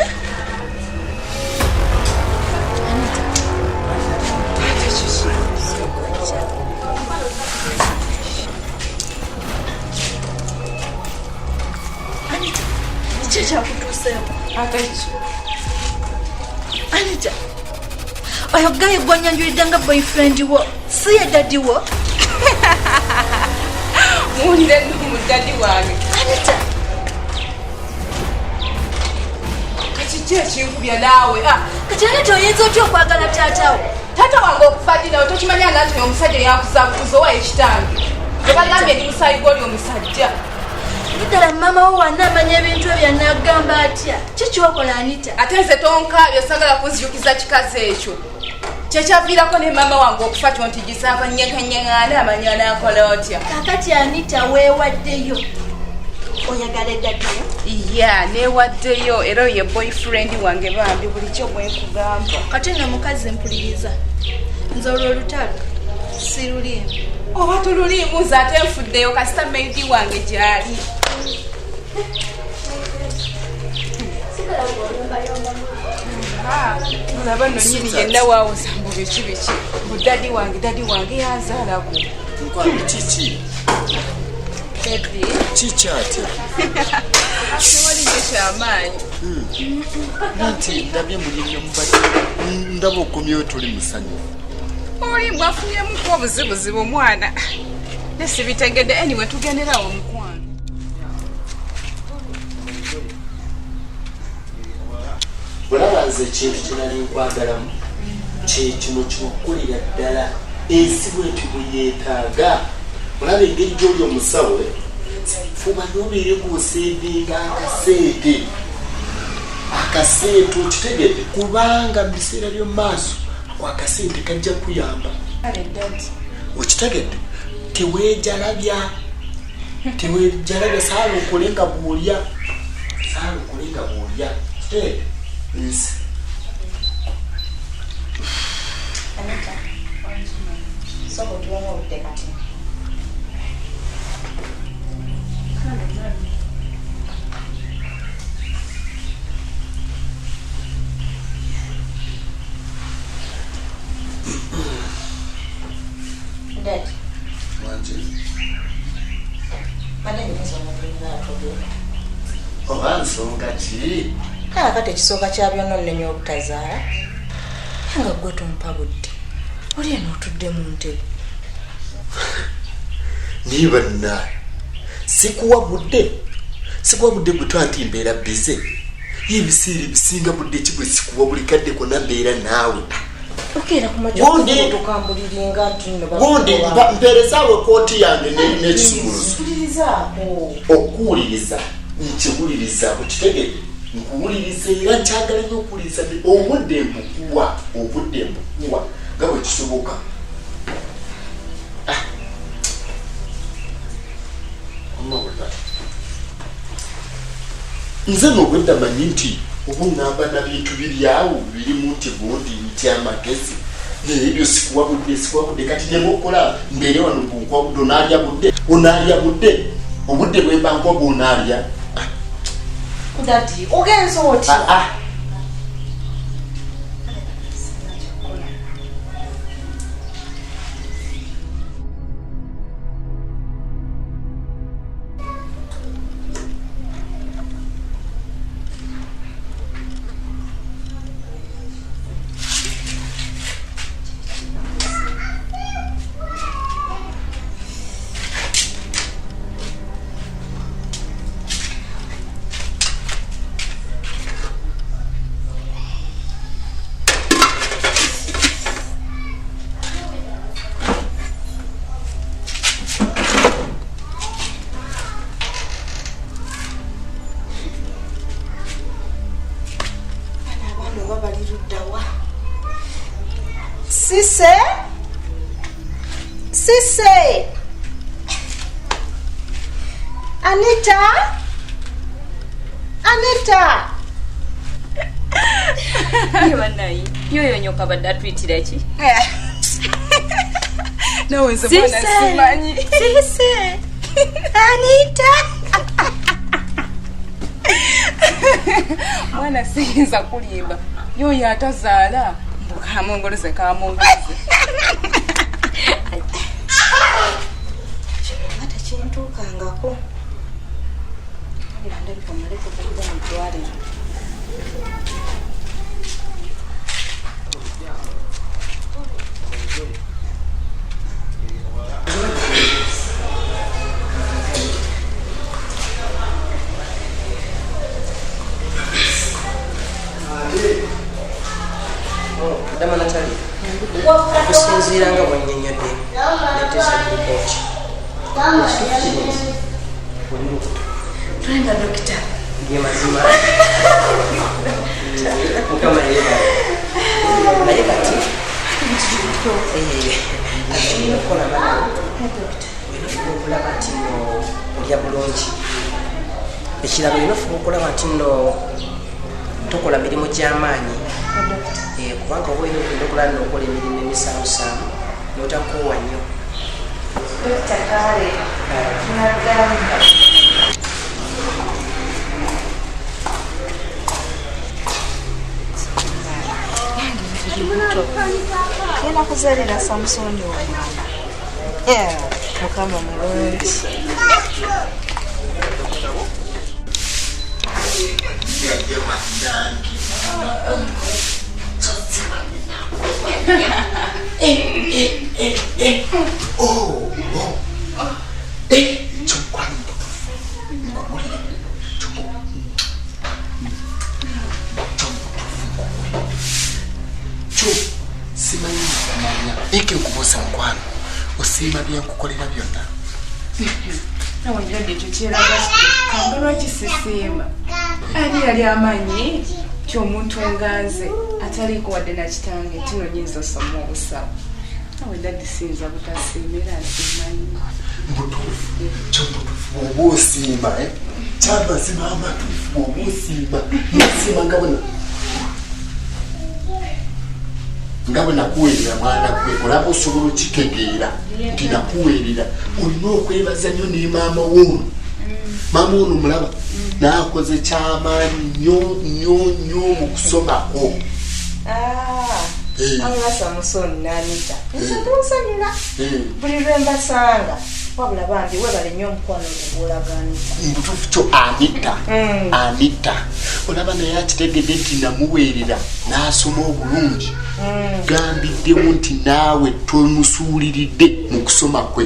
Speaker 7: Anita, kiki ekyakutuuseeko?
Speaker 6: Ate ki?
Speaker 7: Anita, oyo guy gwanyanjulidde nga boyfriend wo si ye daddy wo?
Speaker 6: Muwulire nno mu daddy wange.
Speaker 7: Anita.
Speaker 6: Kati ki ekinkubya naawe? Ah,
Speaker 7: Kati Anita, oyinza otya okwagala taatawo?
Speaker 6: Taata wange okufa ddi nawe tokimanya nga nti omusajja yakuzabukuza owa ekitange. Gwe bagambye ndi musaayi gw'oli omusajja.
Speaker 7: Ddala maama wo wanaamanya ebintu ebyo anagamba atya? Kikyokola Anita?
Speaker 6: Ate nze tonkaabye, sagala kunzijukiza kikazi ekyo. Kyekyaviirako ne maama wange okufa kyontigisaako nyekanyeŋŋaana amanya anaakola otya.
Speaker 7: Kakati Anita, weewaddeyo oyagala daddy wo?
Speaker 6: Ya, neewaddeyo era oyo ye boyfriend wange bambi bulijjo bwe nkugamba.
Speaker 7: Kati nno mukazi mpuliriza, nze olwo olutalo siruliimu.
Speaker 6: Oba tululiimu, nze ate nfuddeyo kasita maid wange gy'ali.
Speaker 7: Sigala ng'olumbayomba.
Speaker 6: Olaba nno nyini yenna waawoza mbu biki biki mbu daddy wange, daddy wange yanzaalako.
Speaker 1: Mukwano kiki? Kikyatya?
Speaker 6: Tewali nnyo kyamaanyi.
Speaker 1: Nanti ndabye muli nnyo mubadde ndaba okomyewo tuli musanyufu.
Speaker 6: Oli mbwafunyemuku obuzibuzibu omwana. Ne sibitegedde anyway tugenderawo omukwano.
Speaker 1: Olaba nze ekintu kye nali nkwagalamu kye kino ky'okukolera ddala ensi bwetyo bwe yeetaaga. Olaba engeri gy'oli omusawo fuba nnyo obeere ng'oseevinga akasente akasente okitegedde kubanga mu biseera by'omu maaso ako akasente kajja kuyamba. Okitegedde teweejalabya teweejalabya saala okole nga bw'olya saala okole nga bw'olya kitegedde nsi.
Speaker 3: Anita, sooka otuwemu obudde kati. Dad.
Speaker 1: Wanje.
Speaker 3: Badde nina ensonga tulina twogere.
Speaker 1: Oba nsonga ki?
Speaker 3: Kaakati ekisooka kya byonna onnenya obutazaala nga ggwe tompa budde. Oli eno otudde mu ntebe.
Speaker 1: Naye bannaaye sikuwa budde sikuwa budde gwe twa nti mbeera bize ye ebiseera ebisinga budde ki bwe sikuwa buli kadde konna mbeera naawe.
Speaker 3: Okeera ku makya
Speaker 1: Gundi.
Speaker 3: okambuliriringa nti nno
Speaker 1: Gundi mpeerezaawo ekkooti yange n'ekisumuluzo.
Speaker 3: Mpulirizaako.
Speaker 1: Okuwuliriza nkiwuliriza okitegedde nkuwuliriza era nkyagala nnyo okuwuliriza obudde mbukuwa obudde mbukuwa nga bwe kisoboka. Nze n'obwedda manyi nti oba oŋŋamba na bintu biri awo birimu nti gundi nti amagezi naye ebyo sikuwa budde sikuwa budde kati ne bw'okola mbeere wano nkuwa budde onaalya budde onaalya budde obudde bwe mba nkuwa bw'onaalya.
Speaker 3: Dadi ogenze otya? Sise? Sise? Anita? Anita?
Speaker 8: Banayi, yoyo nyoka badde atuyitira ki?
Speaker 6: Nawe nze mwana simanyi.
Speaker 3: Sise? Anita?
Speaker 6: Mwana siyinza kulimba. Yoyo atazaala. Kamongoloze kamongoloze.
Speaker 3: Kino nga tekintuukangako. Wabula ndabika mmale kuvugibwa mu ddwaliro.
Speaker 4: Madama Natalia, okusinziira nga bwe nnyonnyodde neteesa lipooti ekituufu kiri nti oli lubuto.
Speaker 3: Tulenga dokita.
Speaker 4: Ge mazima. Mukama yeebale. Naye kati tulina okukola madamu olina ofuba okulaba nti nno olya bulungi. Ekirala olina ofuba okulaba nti nno tokola mirimu gy'amaanyi kubanga oba olina okugenda okulaba n'okola emirimu emisaamusaamu n'otakoowa nnyo.
Speaker 3: Dokita kale tunagamba. Ngenda kuzaalira Samusoni omwana. Mukama mulungi.
Speaker 1: Iki nkubuuza mukwano, osiima bye nkukolera byonna.
Speaker 6: Nawe njadde ekyo kyeraga kamba lwaki sisiima. Ani yali amanyi nti omuntu nga nze ataliiko wadde na kitange tino nnyinza osoma obusawo. Nawe daddi siyinza butasiima era nsiima nnyo.
Speaker 1: Mbutuufu, kyo mbutuufu bw'oba osiima, kyamazima amatuufu bw'oba osiima, nosiima nga bwena. Nga bwe nakuweerera mwana gwe olaba osobola okitegeera nti nakuweerera olina okwebaza nnyo ne maama woono. Maama ono mulaba n'akoze kyamaanyi nnyo nnyo nnyo mu kusomako.
Speaker 3: Wabula Samusoni n'Anita nze tunsanyula buli lwe mbasanga. Wabula bambi webale nnyo omukwano ogwolaga Anita.
Speaker 1: Mbutuufu kyo Anita, Anita olaba naye akitegedde nti namuweerera n'asoma obulungi. Gambiddewo nti naawe tomusuuliridde mu kusoma kwe.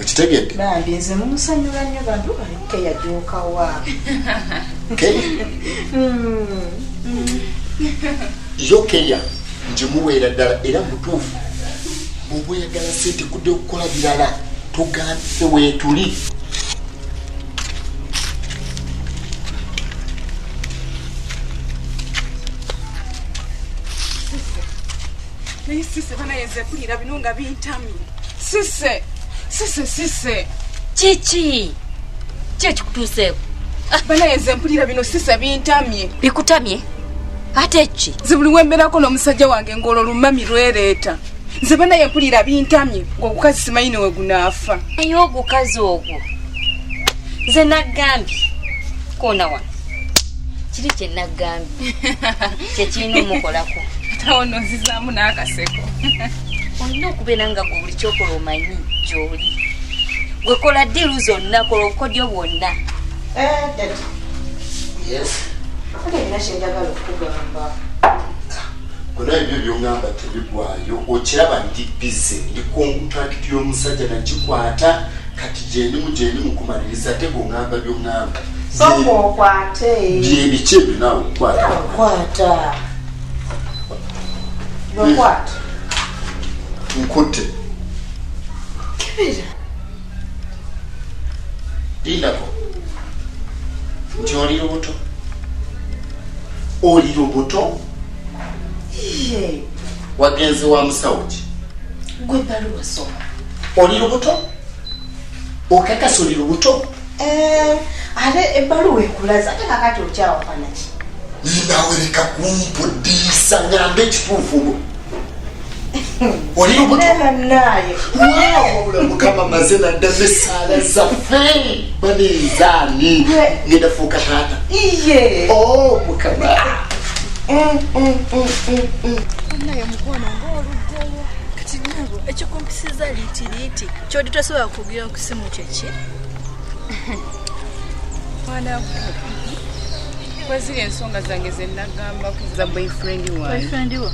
Speaker 1: Okitegedde?
Speaker 3: Bambi nze mumusanyula nnyo bambi baleke yajookawa.
Speaker 1: Keya? Yo Keya ngimuweera ddala era mutuufu. Bw'oba oyagala ssente kudde okukola birala tugambye weetuli.
Speaker 6: Naye sise banaye nze mpulira bino nga bintamye. Sise, sise, sise.
Speaker 8: Kiki? Ki ekikutuuseeko?
Speaker 6: Banaye nze mpulira bino sise bintamye.
Speaker 8: Bikutamye? Ate ki?
Speaker 6: Nze buli wembeerako n'omusajja wange ng'olwo lumami lwereeta. Nze banaye mpulira bintamye ng'ogukazi simanyi ne we gunaafa.
Speaker 8: Naye ogukazi ogwo nze naggambye koona wano. Kiri kye naggambye kye kirina omukolako.
Speaker 6: Ate ono nzizaamu n'akaseko.
Speaker 8: Olina okubeera nga gwe buli kyokola omanyi gy'oli. Gwe kola ddiiru zonna, kola obukodyo bwonna.
Speaker 3: Daddy.
Speaker 1: Yes.
Speaker 3: Ate nina kye njagala okukugamba.
Speaker 1: Gwe nawe ebyo by'oŋŋamba tebiggwaayo. Okiraba ndi busy, ndi kontrakiti y'omusajja nagikwata kati gyendi mu kumaliriza ate gwe oŋŋamba by'oŋŋamba.
Speaker 3: Sooka okwate.
Speaker 1: Bye biki ebyo naawe okukwata?
Speaker 3: Kwata. Gwe kwata.
Speaker 1: Nkutte.
Speaker 3: Kebera.
Speaker 1: Lindako. Nti oli lubuto? Oli lubuto?
Speaker 3: Iye.
Speaker 1: Wagenze wa musawo ki?
Speaker 3: Gwe bbaluwa soma.
Speaker 1: Oli lubuto? Okakasa oli lubuto?
Speaker 3: Ate ebbaluwa ekulaza ate kakati okyawakana ki?
Speaker 1: Naawe leka kumpudiisa ngambe ekituufu. Oli lubuto?
Speaker 3: Naye.
Speaker 1: Wabula Mukama maze naddamu essaala zaffe. Banenzaani? Ngenda fuuka taata.
Speaker 3: Iye.
Speaker 1: Oh Mukama.
Speaker 7: Naye mukwano ng'oluddeyo. Kati nabo ekikumpisiza liitiriiti ky'odi tosobola kugira ku simu kyeki?
Speaker 6: Mwana gwe ziri ensonga zange ze nagambako za boyfriend wange.
Speaker 7: Boyfriend wo?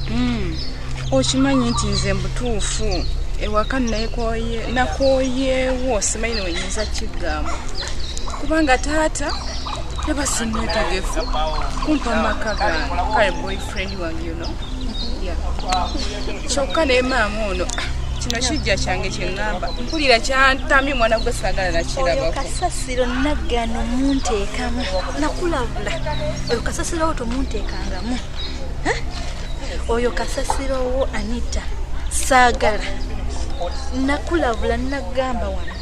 Speaker 6: Okimanyi nti nze mbutuufu ewaka nakooyeewo simanyi ne wenyinza kigamba kubanga taata yaba simwetegefu kumpa maka gange kale boyfriend wange you know. Yeah. Kyokka ne maama ono kino kijja kyange kye ŋŋamba mpulira kyantamye mwana gwe saagala nakirabako.
Speaker 7: Oyo kasasiro nnaggano munteekamu nakulabula oyo kasasiro wo tomunteekangamu. Oyo kasasiro wo Anita saagala nakulabula nagamba wano.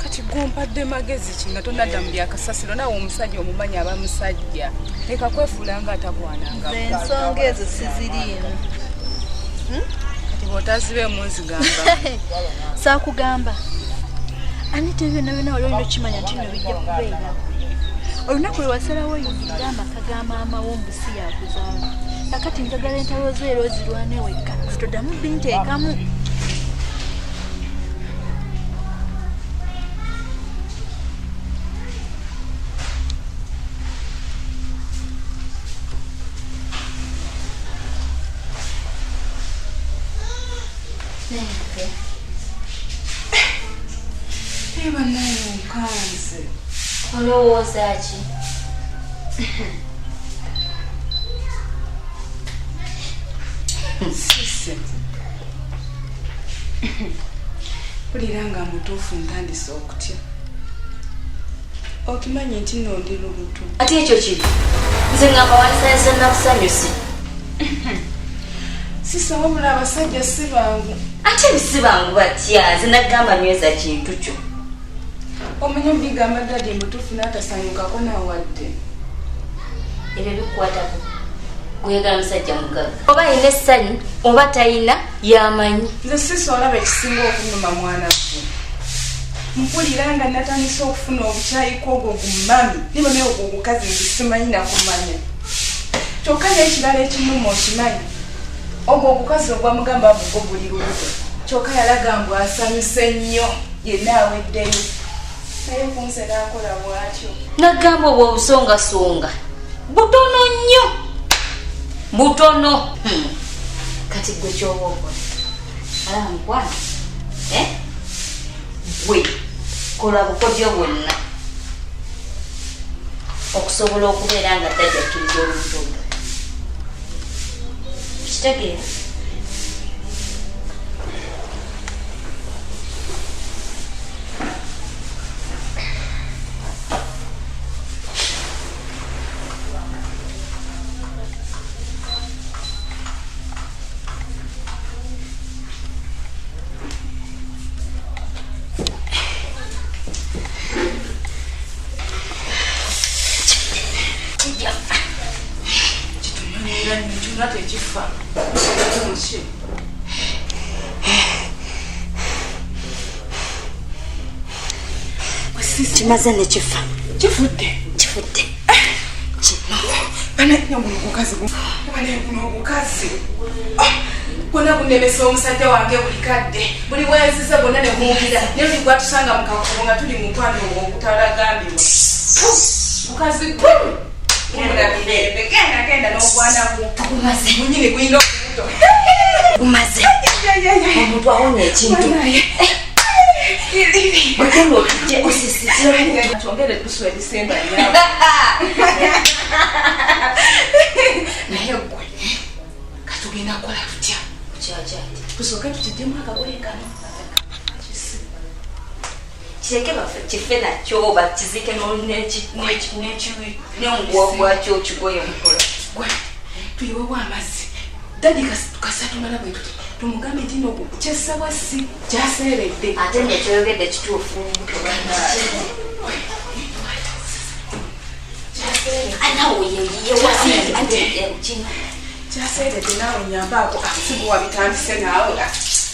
Speaker 6: Kati gompadde magezi ki nga tonadda mu byakasasiro naawe omusajja omumanyi aba musajja leka kwefuula nga atakwananga.
Speaker 7: Ensonga ezo siziriimu.
Speaker 6: Kati bw'otazibeemu nzigamba.
Speaker 7: Saakugamba Anita ebyo byonna byonna wali olina okimanya nti nno bijja kubeerawo. Olunaku lwe wasalawo oyingirire amaka ga maama wo mbu si yakuzaala. Kakati njagala entalo zo era ozirwane wekka toddamu binteekamu.
Speaker 6: Naye bannaye onkanze.
Speaker 8: Olowooza ki?
Speaker 6: Sisi. Mpulira nga mutuufu ntandise okutya. Okimanyi nti nno ndi lubuto.
Speaker 8: Ate ekyo kibi. Nze ngamba walisanyuse nakusanyusi.
Speaker 6: Sisa wabula abasajja si bangu.
Speaker 8: Ate si bangu batya? Nze nagamba nyweza kintu kyo.
Speaker 6: Omanyi obigamba dadi mutuufu n'atasanyukako nawadde.
Speaker 8: Ebyo bikukwatako. Gweyagala musajja mugagga. Oba alina essanyu oba talina yamanyi.
Speaker 6: Nze sisa olaba ekisinga okunnuma mwana gwe. Mpulira nga natandise okufuna obukyayi kwogwo gumami niba naye ogwo ogukazi nze simanyi nakumanya. Kyokka n'ekirala ekinnuma okimanyi ogwo ogukazi ogwamugamba mbu gwo guli lubuto kyokka yalaga mbu asanyuse nnyo yenna aweddeyo naye kunze n'akola bw'atyo.
Speaker 8: Nagamba obwo obusongasonga butono nnyo butono. Kati gwe kyoba okola alaba mukwano gwe kola bukodyo bwonna okusobola okubeera nga ddajja akkiriza olubuto lwo. Okitegeera? Kimaze ne kifa.
Speaker 6: Kifudde.
Speaker 8: Kifudde. Kino.
Speaker 6: Bana guno ogukazi bana guno ogukazi. Gwonna gunemesa omusajja wange buli kadde. Buli wenzize gwonna ne guwulira. Naye buli gwatusanga mu kakubo nga tuli mu nkwano ogutalagambibwa. Mukazi gwe. Gumula mirembe. Genda genda n'ogwana gwo.
Speaker 8: Gumaze.
Speaker 6: Munyini gulina olubuto.
Speaker 8: Gumaze. Omuntu awonya ekintu.
Speaker 6: Twongere eddusu erisemba nnyawo. Naye ggwe katugenda kukola tutya? Tusooke tukiggyemu akagoye kano.
Speaker 8: Kireke kife nakyo bakiziike n'omuguwa gwakyo kigoye mukola.
Speaker 6: Gwe tuyiwewo amazzi. Dadi kasa tumala bwe tuti tumugambe nti no kyessabwa si kyaseeredde.
Speaker 8: Ate nno ekyoyogedde kituufu.
Speaker 6: Kyaseeredde naawe nyambaako siguwa bitandise naawe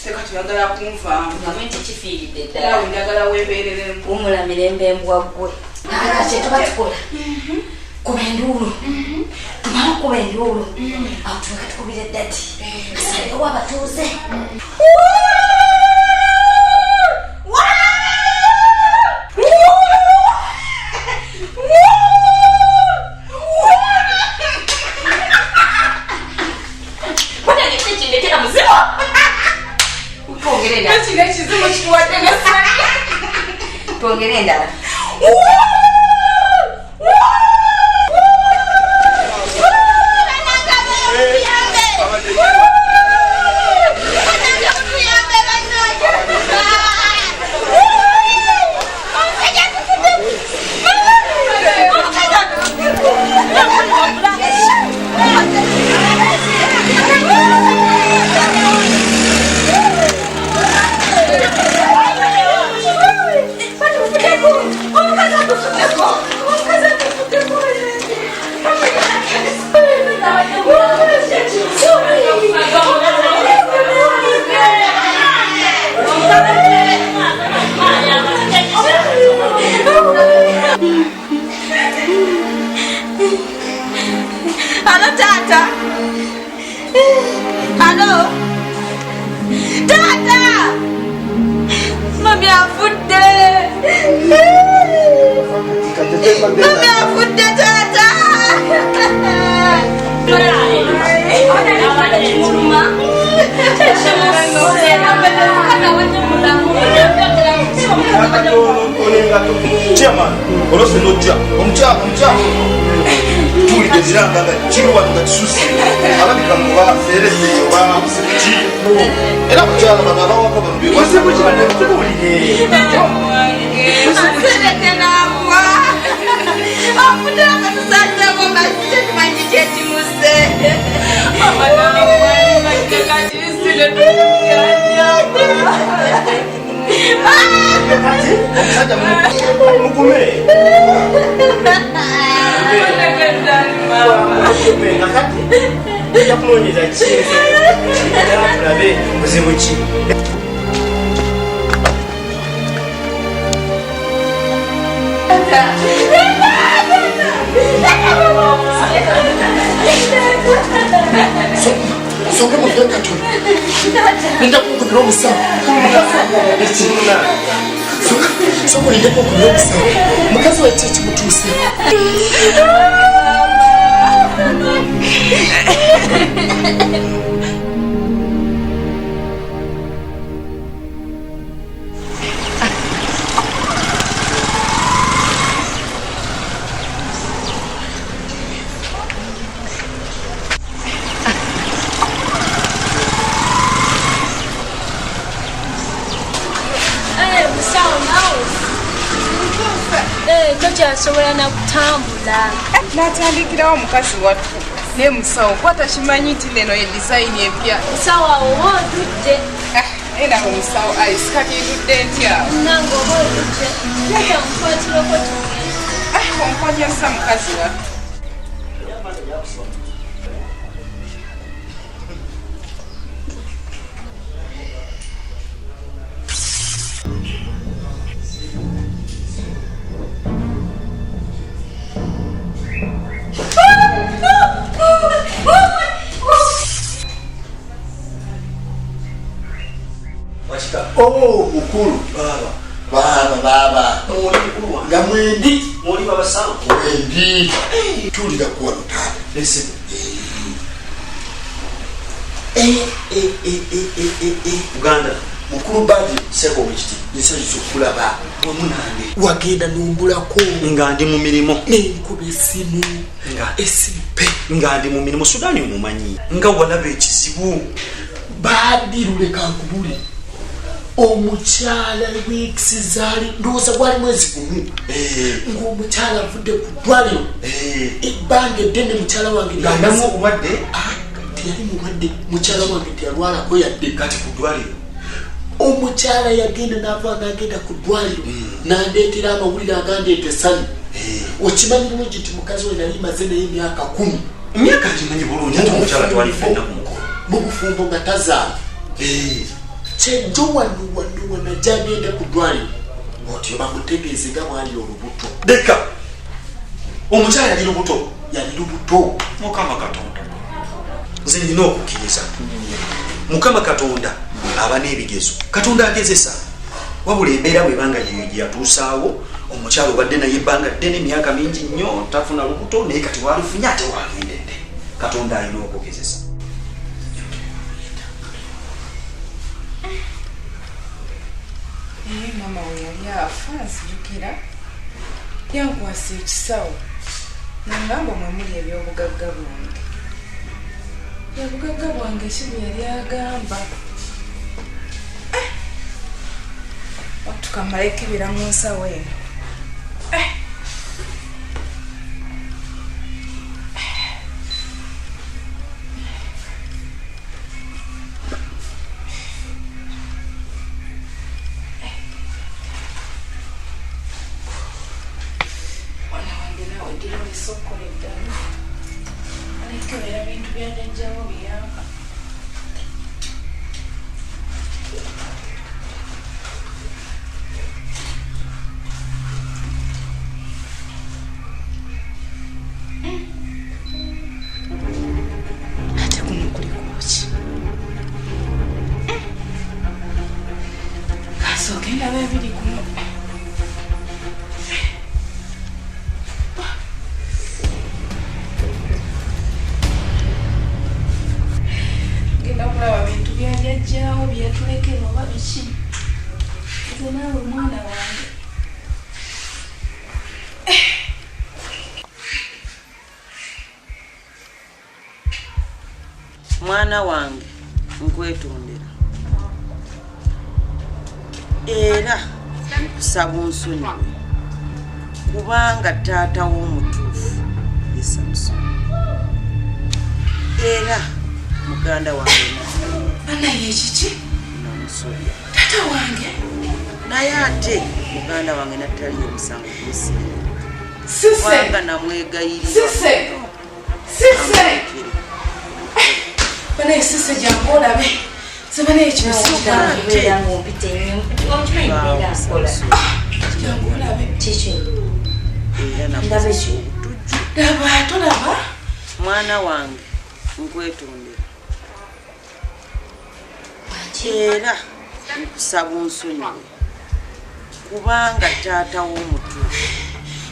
Speaker 6: teka tuyagala kunvaamu.
Speaker 8: Gambe nti kifiiridde ddala.
Speaker 6: Naawe njagala weebeereremu.
Speaker 8: Wumula mirembe embwa ggwe. Kye tuba tukola. Kuba enduulu. Tumala okuba enduulu. Awo tuleke tukubire ddadi. Asalewo abatuuze. Twongere endala.
Speaker 3: Hello, Tata. Hello. Tata. Mami afudde. Mami afudde, Tata.
Speaker 5: Engatto chairman olose nojja omukyala tuwulidde ebiranga nga kiri wano nga kisusse alabika muba erese oba ki era abakyala bano abawaka bano bebuzibu ki bano tubuulire
Speaker 6: aserete n'agwa afudde akatusazeko mazzi tetumanyi kyekimuse
Speaker 5: omusajja mugume kakati ojja kunoonyeza ki tulabe buzibu ki.
Speaker 9: Soke muve katono nenda kukubira omusawo soka olinde kukubira omusawo mukazi we ki kimutuuse.
Speaker 7: Tokyasobola nakutambula.
Speaker 6: Natandikirawo mukazi wattu naye musawo kwata kimanyi nti neno ye dizayini empya.
Speaker 7: Musawo awo oba otudde.
Speaker 6: Naye nawe musawo ice kati ndudde ntya?
Speaker 7: Nange oba otudde. Leka nkwatireko tugende.
Speaker 6: Onkwanyasa mukazi wattu.
Speaker 1: Oh, mukulu baba baba baba nga mwendi
Speaker 4: muli baba sawa
Speaker 1: mwendi tulira kuwa mutale
Speaker 4: listen Uganda
Speaker 1: mukulu badi
Speaker 4: seko wekiti
Speaker 1: nsanyusa okulaba
Speaker 4: wamu nange
Speaker 9: wagenda numbulako
Speaker 4: nga ndi mu mirimu
Speaker 9: nenkuba esimu
Speaker 4: nga
Speaker 9: esimu pe
Speaker 4: nga ndi mu mirimu Sudaani omumanyi nga walaba ekizibu
Speaker 9: badi luleka nkubuli omukyala weeks zaali ndowooza gwali mwezi gumu ng'omukyala avudde ku ddwaliro ebbanga eddene mukyala wange
Speaker 4: ng'adamu obulwadde
Speaker 9: teyali mulwadde mukyala wange teyalwalako yadde
Speaker 4: kati ku ddwaliro
Speaker 9: omukyala yagenda n'ava n'agenda ku ddwaliro n'andeetera amawulire agandeeta essanyu. Okimanyi bulungi nti mukazi we nali maze naye emyaka 10
Speaker 4: emyaka ngimanyi bulungi ate omukyala twali ffenna ku mukolo
Speaker 9: mu bufumbo nga tazaala. Kyenjo wano wano wano ajja ku ddwaliro otyo bamutegeeze nga bwali olubuto.
Speaker 4: Leka omukyala yali lubuto
Speaker 9: yali lubuto.
Speaker 4: Mukama Katonda nze nina okukkiriza Mukama Katonda aba n'ebigezo Katonda agezesa wabula embeera bwebanga yeyo gye yatuusaawo omukyala obadde naye ebbanga ddene emyaka mingi nnyo tafuna lubuto naye kati walufunye ate walwendedde Katonda alina okugezesa.
Speaker 6: Naye maama we yali afa nzijukira yankwasa ekisawo nangamba mwe muli ebyobugagga bwange. Ebyobugagga bwange ki bwe yali agamba tukamale kebera mu nsawo eno.
Speaker 2: Mwana wange nkwetondera era nkusaba onsonyiwe kubanga taata w'omutuufu ye Samusoni era muganda wange
Speaker 6: banaye kiki
Speaker 2: namusobya
Speaker 6: taata wange
Speaker 2: naye ate muganda wange nataliyo omusango gumusinga
Speaker 6: Sise
Speaker 2: kubanga namwegayirira
Speaker 6: Sise Sise banaye sise jangu olabe sebanaye kino sikiraba
Speaker 8: Kubeera ng'ompita ennyo okimanyi mbeera nkola
Speaker 6: jangu olabe
Speaker 8: kiki
Speaker 2: era
Speaker 8: Ndaba ekyo.
Speaker 2: obutujju
Speaker 6: laba tolaba
Speaker 2: mwana wange nkwetondera era nkusaba onsonyiwe kubanga taata w'omutuufu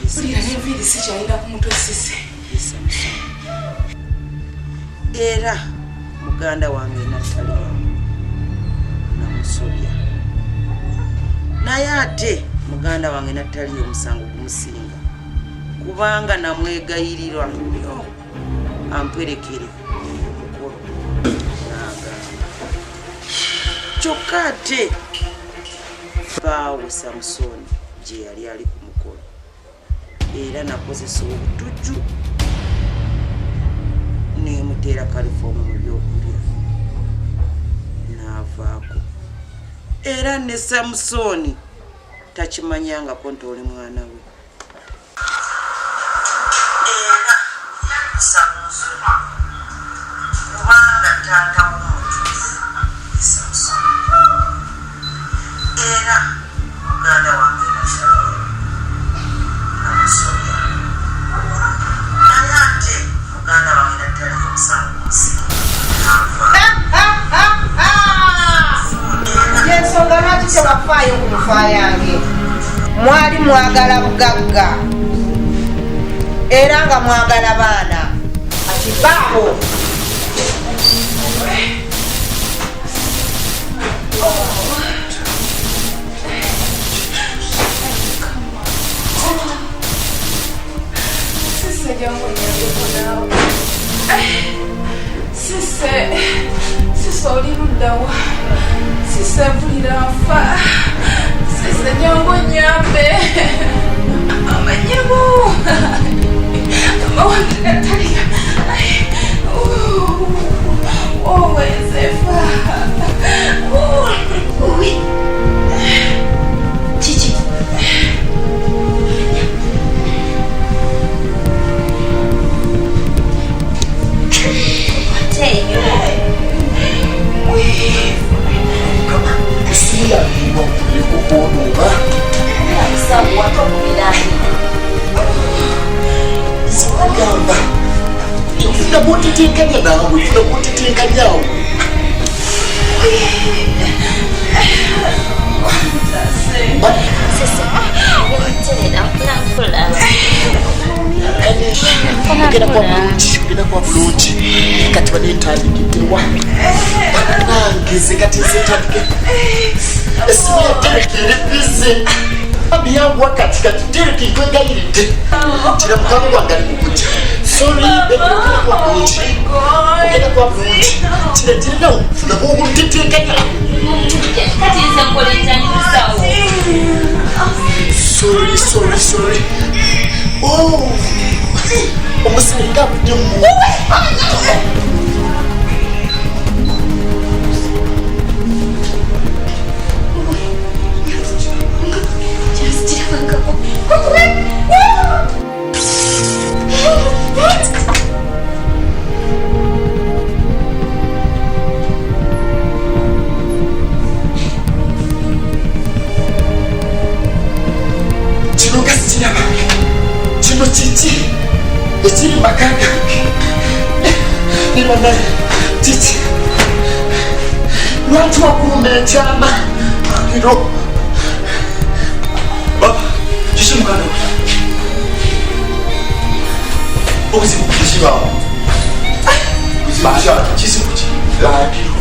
Speaker 2: ye
Speaker 6: mpulira n'enviiri sikyalina ku mutwe sise
Speaker 2: ye Samusoni era muganda wange Nataliya namusobya naye ate muganda wange Nataliya omusango gumusinga kubanga namwegayirirwa nnyo amperekere omukolo n'agamba kyokka ate bbaawe Samusoni gye yali ali ku mukolo era nakozesa obutujju nemuteera kalifoomu mu byokulya n'avaako era ne Samusoni takimanyangako nti oli mwana we era Samusoni kubanga taata w'omutuufu ye Samusoni era muganda wange Nataliya namusobya naye ate muganda wange Nataliya omusango gumusinga
Speaker 3: Yensonga lwaki tebafaayo ku nfa yange mwali mwagala bugagga era nga mwagala baana kati baabo
Speaker 6: Sise jangu onyambeko naawe Sise Sise oli luddawa Sise mpulira nfa Sise jangu onyambe amanyabo amawange gatalya owenzefa
Speaker 8: kiki ate eyo
Speaker 9: Esimu yange erina okwonoona
Speaker 8: musawo wate okubirani
Speaker 9: Nzikugamba funa bw'otetenkanya naawe funa bw'otetenkanyaawo
Speaker 8: sise teera mpola
Speaker 9: ogenda kuba bulungi ogenda kuba bulungi kati banetandikiddewa bannange nze kati nze ntandike esimu ya Derek eri bize abiyangwa kati kati Derek nkwegayiridde kira mukama wange ali mukujja sorry baby ogenda kuba bulungi ogenda kuba bulungi kira kirinawo funa bw'otetenkanya
Speaker 8: kati nze nkola enjani musawo
Speaker 9: sorry sorry sorry oh omusaayi gavudde mu kino nga sikiraba kino kiki ekiri maka gange nebanaye kiki lwaki wakuuma ekyama ero
Speaker 5: Baba, kiki muganda we? Obuzibu kibaawo. Buzibu ki? Kizibu ki?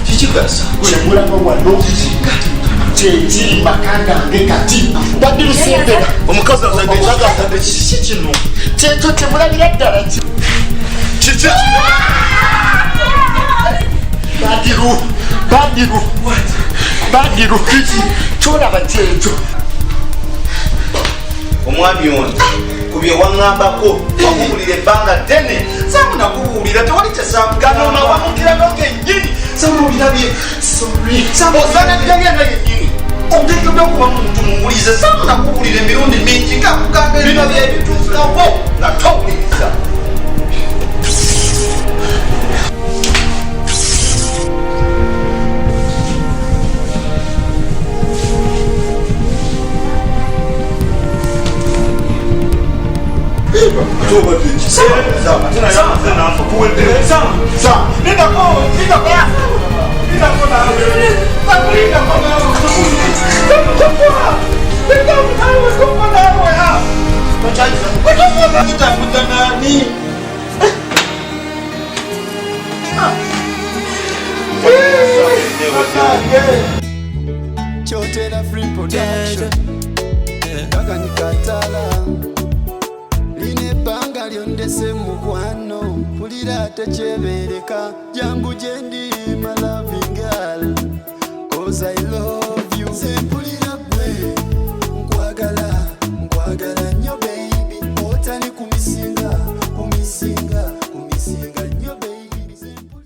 Speaker 5: Kiki gasa?
Speaker 9: Kyemulaba wano
Speaker 5: Kiki?
Speaker 9: Kyekiri maka gange kati badirusimbera
Speaker 5: omukazi azadde kyaga azadde kiki kino
Speaker 9: kyekyo kyemulabira ddala
Speaker 5: kiki kino
Speaker 9: badiru badiru badiru kiki kyolaba kyekyo
Speaker 5: omwami ono ku bye waŋŋambako wakubuulira ebbanga ddene saamu nakubuulira tewali kyesaamugano wamukirano kennyini saamu obirabye osaanaddalyana yennyini oteekeddwa okuba muntu muwulize saamu nakubuulira emirundi mingi nga kugamba bino byebituukawo nga towuliriza.
Speaker 1: Chotera Free Production Kakanikatala Line banga lyondese mukwano mpulira tekyebeereka jangu gyendi my loving girl cause I love you.